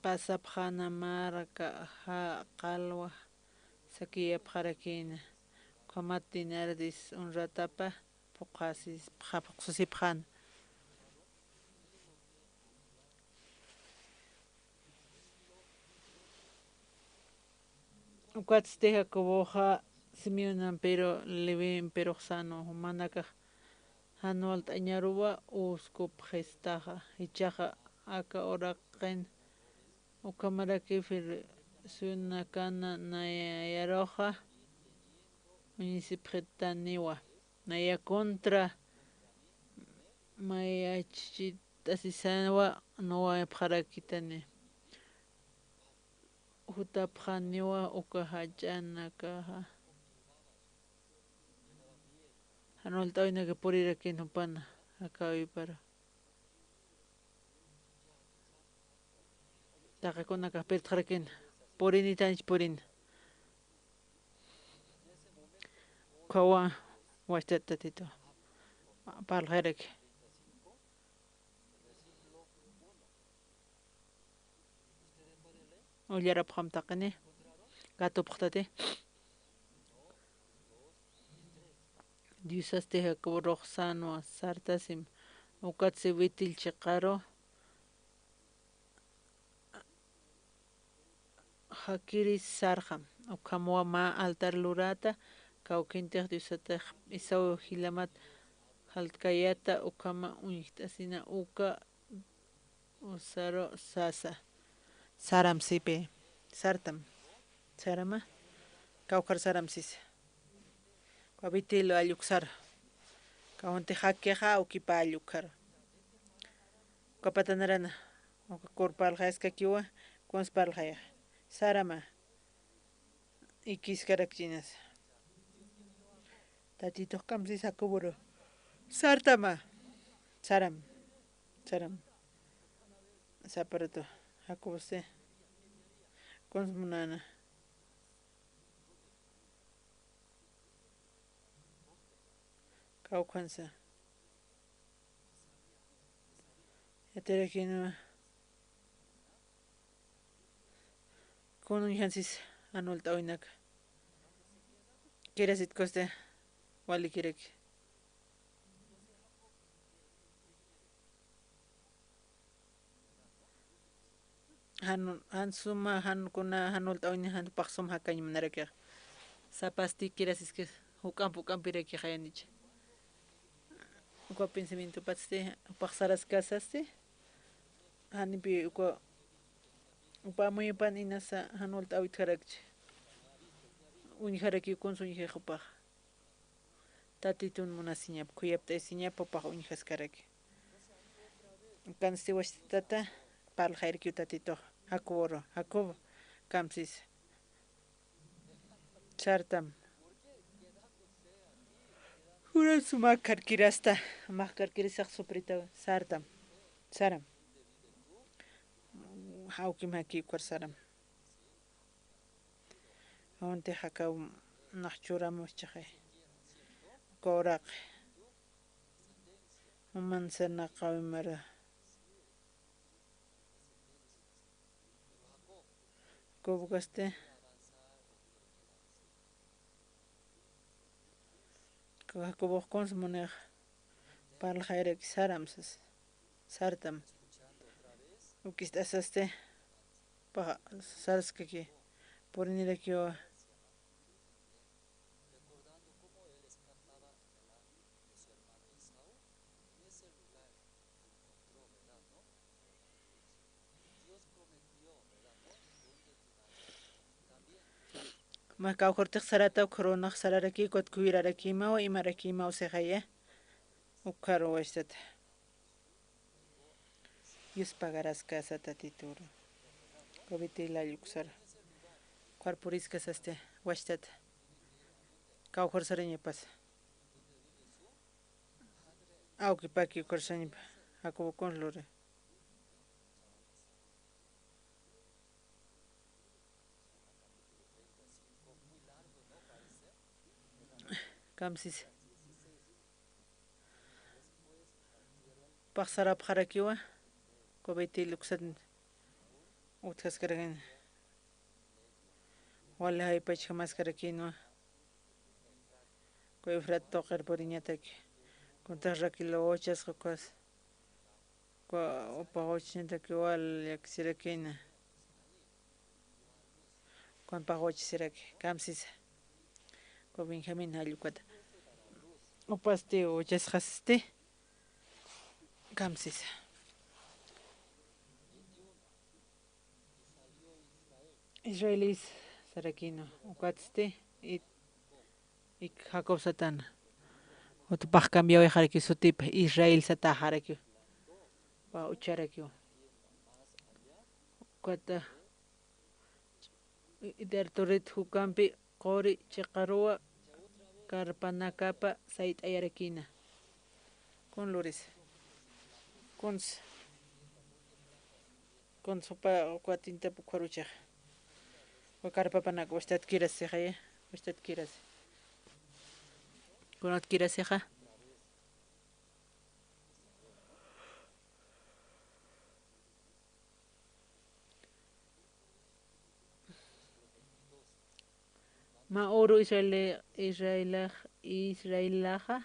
pasapxäna marka ja-, qalwa sakiyapxarakïna. Ukhamat dinardis un ratapa phuqhasi-, phuqha-, phuqhasipxäna. Ukatsti Jacoboxa Simeonampiru Levimpirux sänwa, jumanakax jan walt'añaruwa uskupxistaxa, jichhaxa aka uraqin ukhamaraki filisteonakana nayaruxa uñisipxitaniwa, naya contra mayachitasisawa nuwayapxarakitani. Jutapxaniwa uka jach'anakaxa. Jan walt'äwinaka purirakin jupana, aka awipara. Taqi kunakax pirtxarakin, purinitänich purina. Ukhawa, wachtat Tatitu. Parlxiraki. Ullarapxam taqini. Katupxtati. Diosasti Jacoborux sänwa, sartasim, ukatsi witillchiqaru jakiris sarxam. Ukhamwa mä altar luräta, kawkintix Diosatix Esaú jilamat jaltkayäta, ukhama uñjt'asina uka usaru sasa. Saram sipi. Sartam. Sarama. Kawkhar saram sisa. Uka Betel alluk sara. Kawkhanti jakixa, ukipa alluk sara. Uka pata narana. Uka kur parlxayaskakiwa, kuns parlxayaxa. Sarama. Ikiskarakchinas. Tatitux kamsisa Jacoboru. Sartama. Saram. Saram. Saparatu. Jacobosti. Kuns munäna. Kawkhansa. Yatirakïnwa. Kun uñjansis jan walt'äwinaka. Kirasitkusti walikiraki. Jan, jan suma, jan kuna, jan walt'äwini, jan jupax sum jakañ munarakixa. Sapasti kirasiskis, juk'amp juk'ampirakixa yanicha. Uka pensamientopatsti, jupax saraskasasti, janimpi uka, jupa amuyupan inasa jan walt'äwitjarakchi. Uñjaraki kuns uñjix jupax. Tatitun munasiñap, khuyapt'ayasiñap, jupax uñjaskaraki. Ukansti wachtatata parlxayrakiw Tatitux, Jacoboru, Jacob, kamsisa. Sartam. Juras mä karkirasta, mä karkirisax sufritaw, sartam. Saram. Jawkim jaki ukar saram. Juntix akaw nax churamuschixi. Uka uraqi. Juman sarnaqäwi mara. Jacob ukasti. Jacobox kuns munixa. Parlxayraki saram sas. Sartam. Ukist'asasti. Paxa, sarskaki. Purinirakiwa. Mä kawkharutix sarata, ukkharunax sararakiw, ukat kuyirarakïmawa, imarakimaw sixaya. Ukkharu wachtat. Dios pagaraskasa Tatituru. Kobiti lalluksar. Ukkar puriskasasti, wachtat. Kawkhar sarañapasa. Awkipaki ukkar sarañapa. Jacobo kuns luri. Kamsisa. Pax sarapxarakiwa, uka Betel uksat utjaskarakïn. Wali jaypachjamaskarakïnwa. Uka Efrat tuqir puriñataki. Kuntax Raquel uchasqa ukas. Uka upax uchañataki wal llaksirakïna. Kunpax uchasiraki, kamsisa. Uka Benjamín jall ukata. Upasti uchasxasti. Kamsisa. Israelis sarakïnwa, ukatsti, i, ik Jacob satana. Ukapax cambiawayxarakiw sutipa, Israel satäxarakiw. Uka ucharakiw. Ukata, i, i, Arturit jukampi quri chiqaruwa karpanakapa sayt'ayarakïna. Kun lurisa. Kuns. Kuns jupa uka tintap ukkharuchax. Uka karpapanak wachtat kirasixaya. Wachtat kirasi. Kunat kirasixa. Mä uru Israel, Israelax, Israelaxa,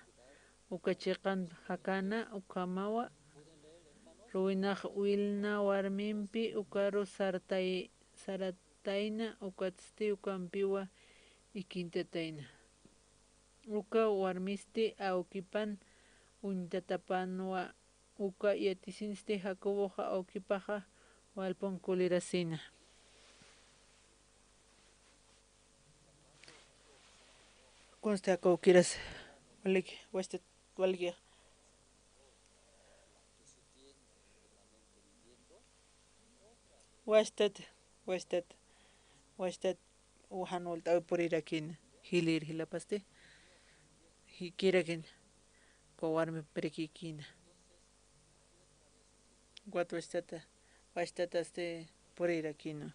uka chiqan jakana, ukhamawa, ruwinax wilna warmimpi, ukaru sartay, saratayna, ukatsti ukampiwa ikintatayna. Uka warmisti awkipan uñtatapanwa, uka yatisinsti Jacoboxa awkipaxa walpun kulirasina. Kunsti Jacob kiras, waliki, wachtat, waliki. Wachtat, wachtat, wachtat. Ujan walt'awi purirakïna, jilir jilapasti, jikirakïna, uka warmipirikïkïna. Ukat wachtata, wachtatasti purirakïna.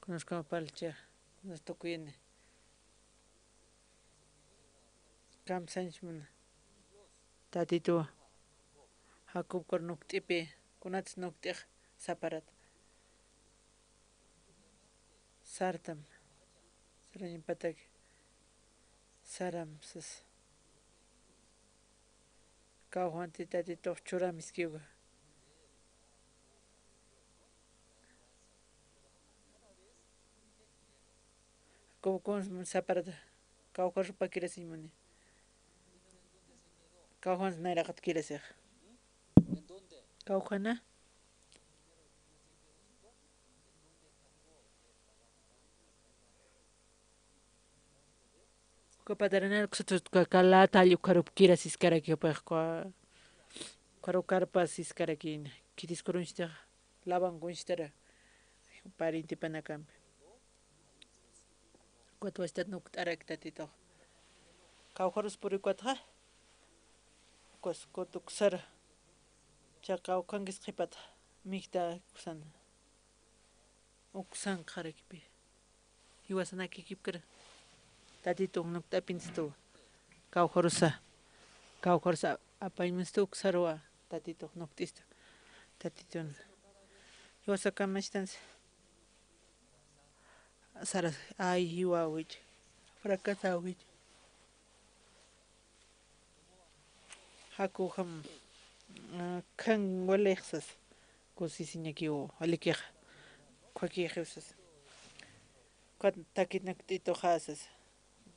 Kunaskamapalcha, kunas tukuyini. Kamsañchmuna. Tatituwa. Jacob ukhar nukt'ipi, kunats nukt'ix saparat. Sartam. Sarañapatak. Saram sas. Kawjanti Tatitux churamiskiwa. Jacob kuns saparata, kawkharux pakirasiñmuni. Kawjans nayraqat kirasix. Kawjana. Uka pataranir kusatut uka kala talli ukharupkira siskaraki, jupax ukharu karpa siskarakina. Khitiskurunchtix, lawankunchtara parientepanakampi. Ukat wastat nukt'arak Tatitux. Kawkharus purikwatxa, ukas ukat uksar, cha kawkhankis qhipat, mikta uksan, uksan qharakipi. Jiwasanakikipkir Tatitun nukt'apinstu, kawkharusa, kawkharusa apañminstu uksaruwa, Tatitux nukt'istu, Tatitun. Jiwasakamachtansa. Sara, ay, jiwawich, fracasawich. Jakujam, ah, khan walixsas, kusisiñakiw, walikixa, ukhakixiw sas. Ukat takinak t'ituxasas,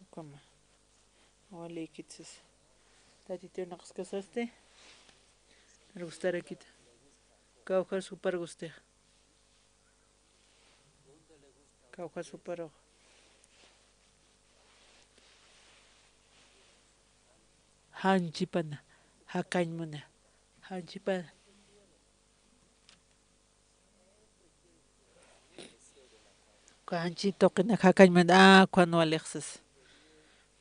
ukama, walikitsas. Tatitun naqaskasasti, gustarakit. Kawkharus jupar gustixa. Kawkhas juparux. Janchipana, jakañ muna, janchipana. Uka janchi tuqinak jakañ muna, ah, ukan walixsas.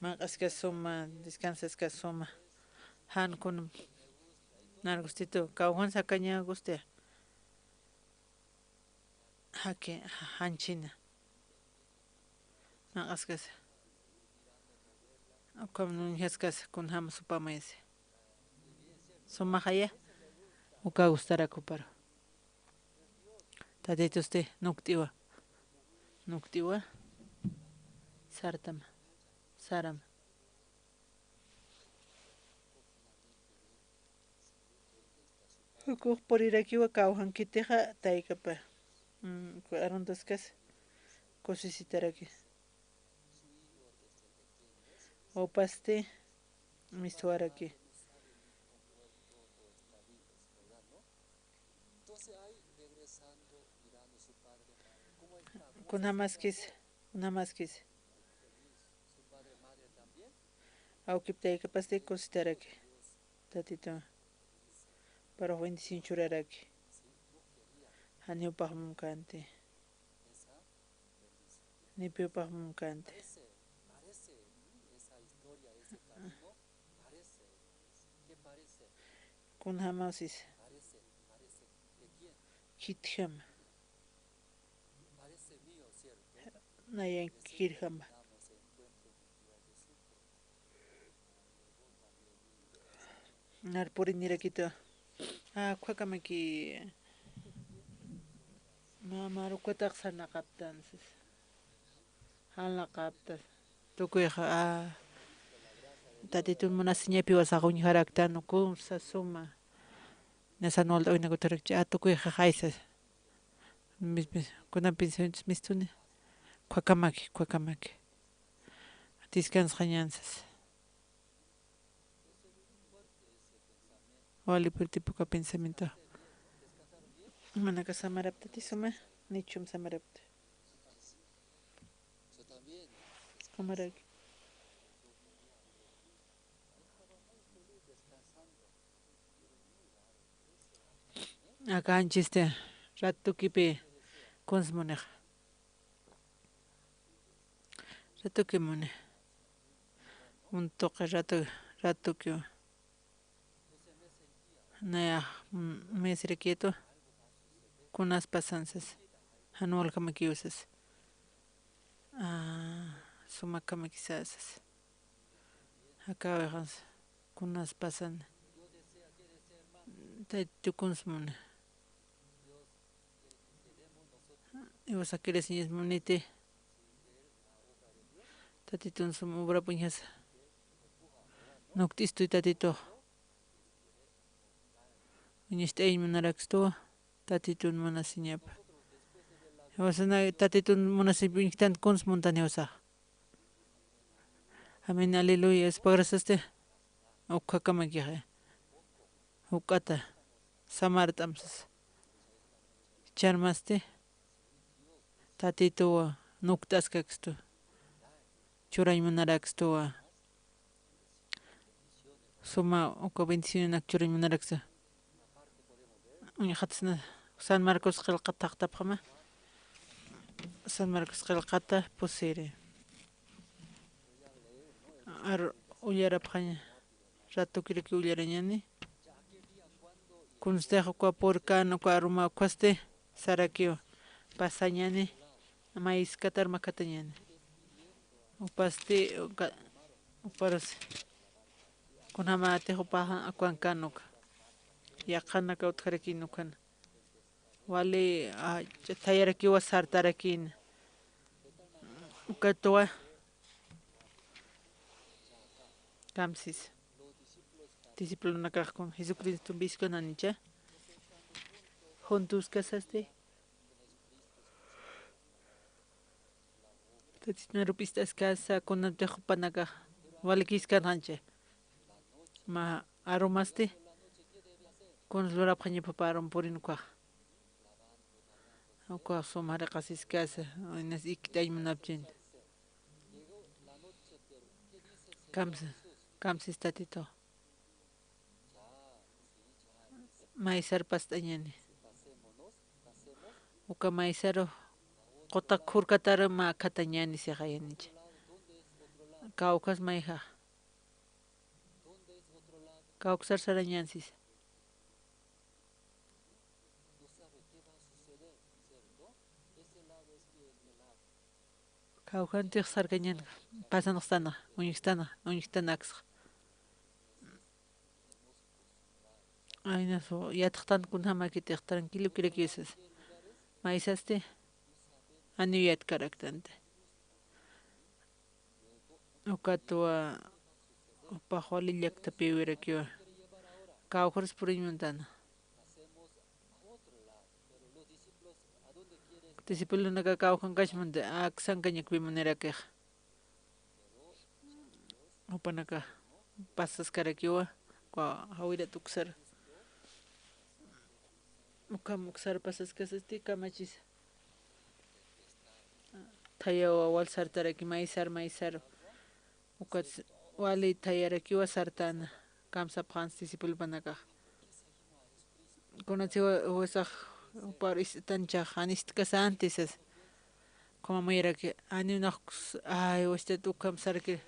Manq'askas suma, descansaskasuma. Jan kun, nar gustitu, kawkhan jakaña gusti. Jaki, ja-, janchina. Manq'askas. Ukham uñjaskas, kunjam supamayasi. Sumaxaya, uka gustarak juparu. Tatitusti, nukt'iwa. Nukt'iwa. Sartama. Sarama. Ukux purirakiwa kawjankitixa taykapa, mm, aruntaskas kusisitaraki. Wawpasti mistwaraki. Kunjamaskis, kunjamaskis. Awkip taykapasti kusitaraki. Tatitun. Juparux bendición churaraki. Janiw paxmum kanti. Nipiw paxmum kanti. Kunjamasis. Khitjama. Nayankirjama. Nar purinirakitu. Ah, ukhakhamaki. Mamar ukhatax sarnaqaptan, sis. Jalnaqaptas. Tukuyxa, ah, Tatitun munasiñapiwa sax uñjaraktan, ukum sasuma. Nasan walta uynakutarakchi, ah, tukuyxa jaysas. Mis, mis, kunan pensamientos mistuni. Ukhakhamaki, ukhakhamaki. Descansxañansas. Wali purtipuka pensamiento. Manaka samaraptati suma, nichum samarapta. Samaraki. Aka anchiste ratukipi kuns munixa. Ratuki muni. Muntuqi ratu, ratukiwa. Naya, mm, mesirakitu. Kunas pasansas. Jan walkhamakiwsas. Ah, sumakhamakisasas. Akawixans kunas pasan. Taytitu kuns muni. Iwasakirasiñas muniti. Tatitun sum ubrap uñjasa. Nukt'istuy Tatitux. Uñacht'ayañ munarakstuwa. Tatitun munasiñapa. Iwasana Tatitun munasip uñjktan kuns muntan iwasa. Amén, aleluya. Ispagrasasti. Ukhakhamakixa. Juk'ata. Samart'amsas. Charmasti. Tatituwa nukt'askakstu. churañ munarakstuwa. Suma uka bendicionanak churañ munaraksa. Uñxatasna San Marcos qillqat thaqtapxama. San Marcos qillqata pusiri. Ar ullarapxaña. Ratukiraki ullarañani. Kunstix uka purkan uka aruma ukhasti sarakiw pasañani. Mayskatar makhatañani. Upasti uka uparus. Kunjamatix upaxa akwankan uka. Yaqhanaka utjarakin ukhana. Wali, ah, thayarakiwa sartarakïna. Ukatwa. Kamsis. Discipulonakax kun Jesucristompi iskananicha. Juntuskasasti. Tatitun arup'istaskasa kunatix jupanakax walikïskanxancha. Mä arumasti. Kuns lurapxañapa pä arum purin ukax. Ukax sum jariqasiskasa, inas ikit'añ munapchin. Kamsa, kamsis Tatitux. Maysar past'añani. Uka maysaru quta khurkatar mä akhatañani sixayanicha. Kawkhas mayjax. Kawksar sarañan sisa. Kawkhantix sarkañan pasanxstana, uñjstana, uñjtanaksxa. Aynasu, yatxtan kunjamakitix tranquilokirakiw sasa. Maysasti, janiw yatkaraktanti. Ukatwa, jupax wali llaktapiwirakiwa. Kawkharus puriñ muntana. Discipulonaka kawkhankañ munti, aksankañakpi munirakixa. Jupanaka pasaskarakiwa, uka jawirat uksar. Ukham uksar pasaskasasti kamachisa. Thayawa wal sartaraki maysar, maysaru. Ukat wali thayarakiwa sartana, kamsapxans discipulopanakax. Kunatsi jiwasax jupar ist'atanchax, jan ist'kasanti sas. Ukham amuyaraki, janiw nax, ay, wastat ukham sarki,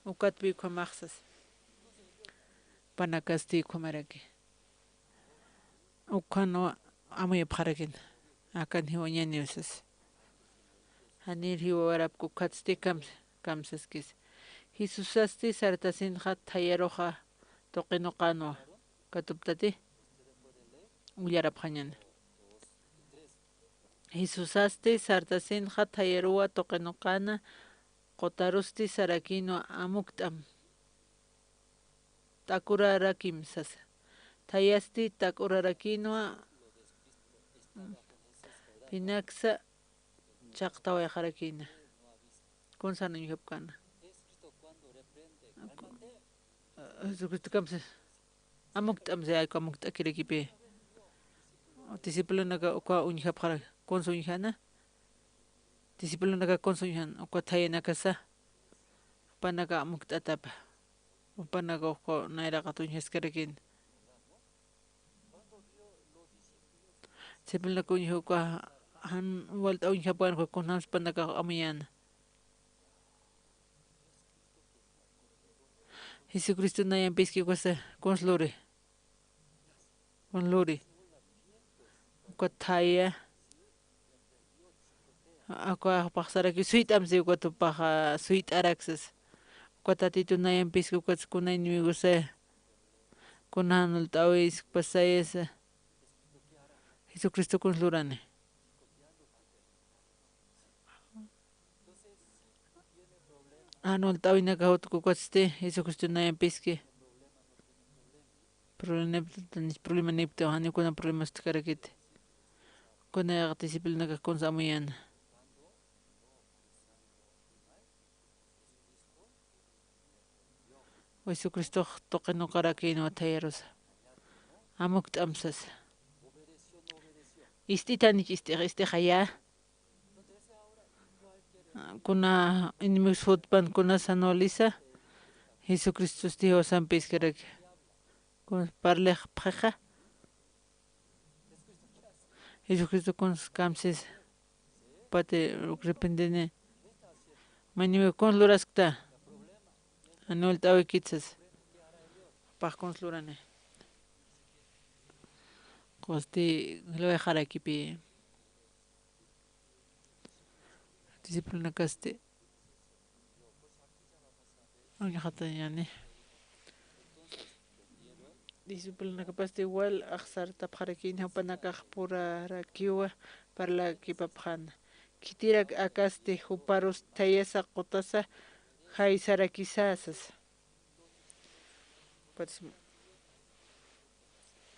ukatpi ukhamax sas. Jupanakasti ukhamaraki. Ukhan amuyapxarakina. Akan jiwañaniw sas. Janir jiwawarapki ukhatsti kamsa, kamsaskis. Jesusasti sartasinxa thayaruxa tuqinuqanwa. Katuptati. Ullarapxañana. Jesusasti sartasinxa thayaruwa tuqinuqana, qutarusti sarakinwa amukt'am. T'akurarakim sasa. Thayasti t'akurarakinwa, pinaksa chaqtawayxarakina. Kunsan uñjapkana. Jesucristo kamsa. Amukt'am sasa, ayku amukt'akirakipi. Discipulonaka uka uñjapxara, kunsa uñjana. Discipulonaka kunsa uñjan, uka thayanakasa. Jupanaka amukt'atapa. Jupanaka uka nayraqat uñjaskarakin. Discipulonaka uñja uka jan walt'a uñjapkan uka kunjams jupanaka amuyana. Jesucristo nayampiski ukasa, kuns luri. Kun luri. Uka thaya. Uka jupax saraki suyt'amsi, uka jupax suyt'araksas. Uka Tatitu nayampiski uka kuna enemigosaya. Kuna jan ult'äwis pasayasa. Jesucristo kuns lurani. Jan ult'äwinakax utjki ukatsti, Jesucristo nayampiski. Problemanipkti, janiw kuna problemas utjkarakiti. Kunayxa discipulonakax kunsa amuyana. Jesucristox tuqinuqarakïnwa thayarusa. Amukt'am sasa. Ist'itanich, ist'ix, ist'ixaya. kuna enemigos jutpan, kuna sanolisa, Jesucristosti jiwasampi iskaraki. Kun parlixpxixa. Jesucristo kuns kamsis pati arrepentini. Mayniwi kuns luraskta. Janiw ullt'äwikit sas. Jupax kuns lurani. Kusti luwixarakipi. Discipulonakasti. Uñjatañani. Discipulonakapasti wal axsartapxarakini, jupanakax purarakiwa parlakipapxäna. Khitirak akasti juparus thayasa qutasa jaysarakisa sasa.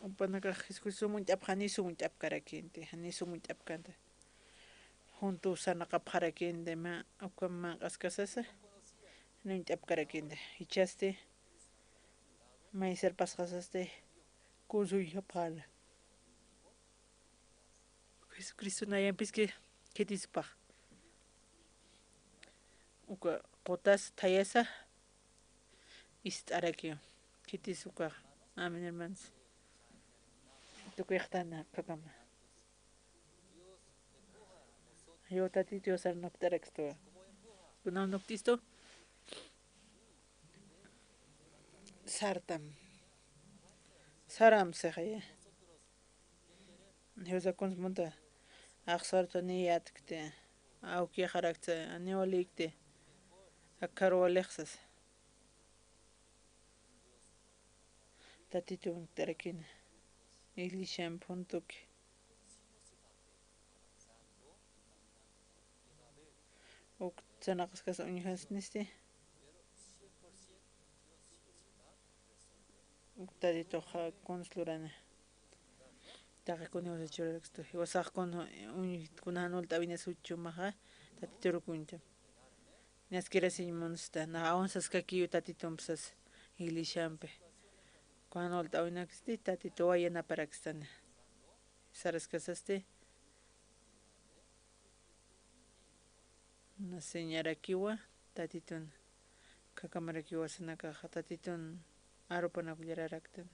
Jupanakax Jesucristo sum uñt'apxani, sum uñt'apkarakïnti, jani sum uñt'apkänti. Juntu sarnaqapxarakïnti, mä ukham manq'askasasa, jani uñt'apkarakïnti. Jichhasti, maysar pasxasasti, kuns uñjapxäna. Jesucristo nayampiski khitis jupax. Uka qutas thayasa ist'arakiw. Khitis ukax. Amén, hermanos. Tukuyxtana, kakama. Yo, Tatitu, sarnaqt'arakistu. Kunaw nuktistu. Sartam. Saram sixaya. Jiwasa kuns munta. Axsartani yatkti. Awkixarakti. Aniw walikti. Akar walixsas. Tatitu uñjtarakini. Iglesiamp juntuki. Uk sarnaqaskas uñjasnisti. Uk Tatituxa kuns lurani. Taqi kun jiwasa churarakstu. Jiwasax kun uñ-, kuna jan ult'äwinas juch chumaxa. Tatituruk uñtam. Naskirasiñ munsta. Nax awansaskakiw Tatitump sas iglesiampi. Kuna jan ult'äwinaksti Tatituwa yanaparakstan. Saraskasasti. Naseñarakiwa Tatitun. Khakamarakiwa sanakaxa Tatitun arupanak ullararaktan.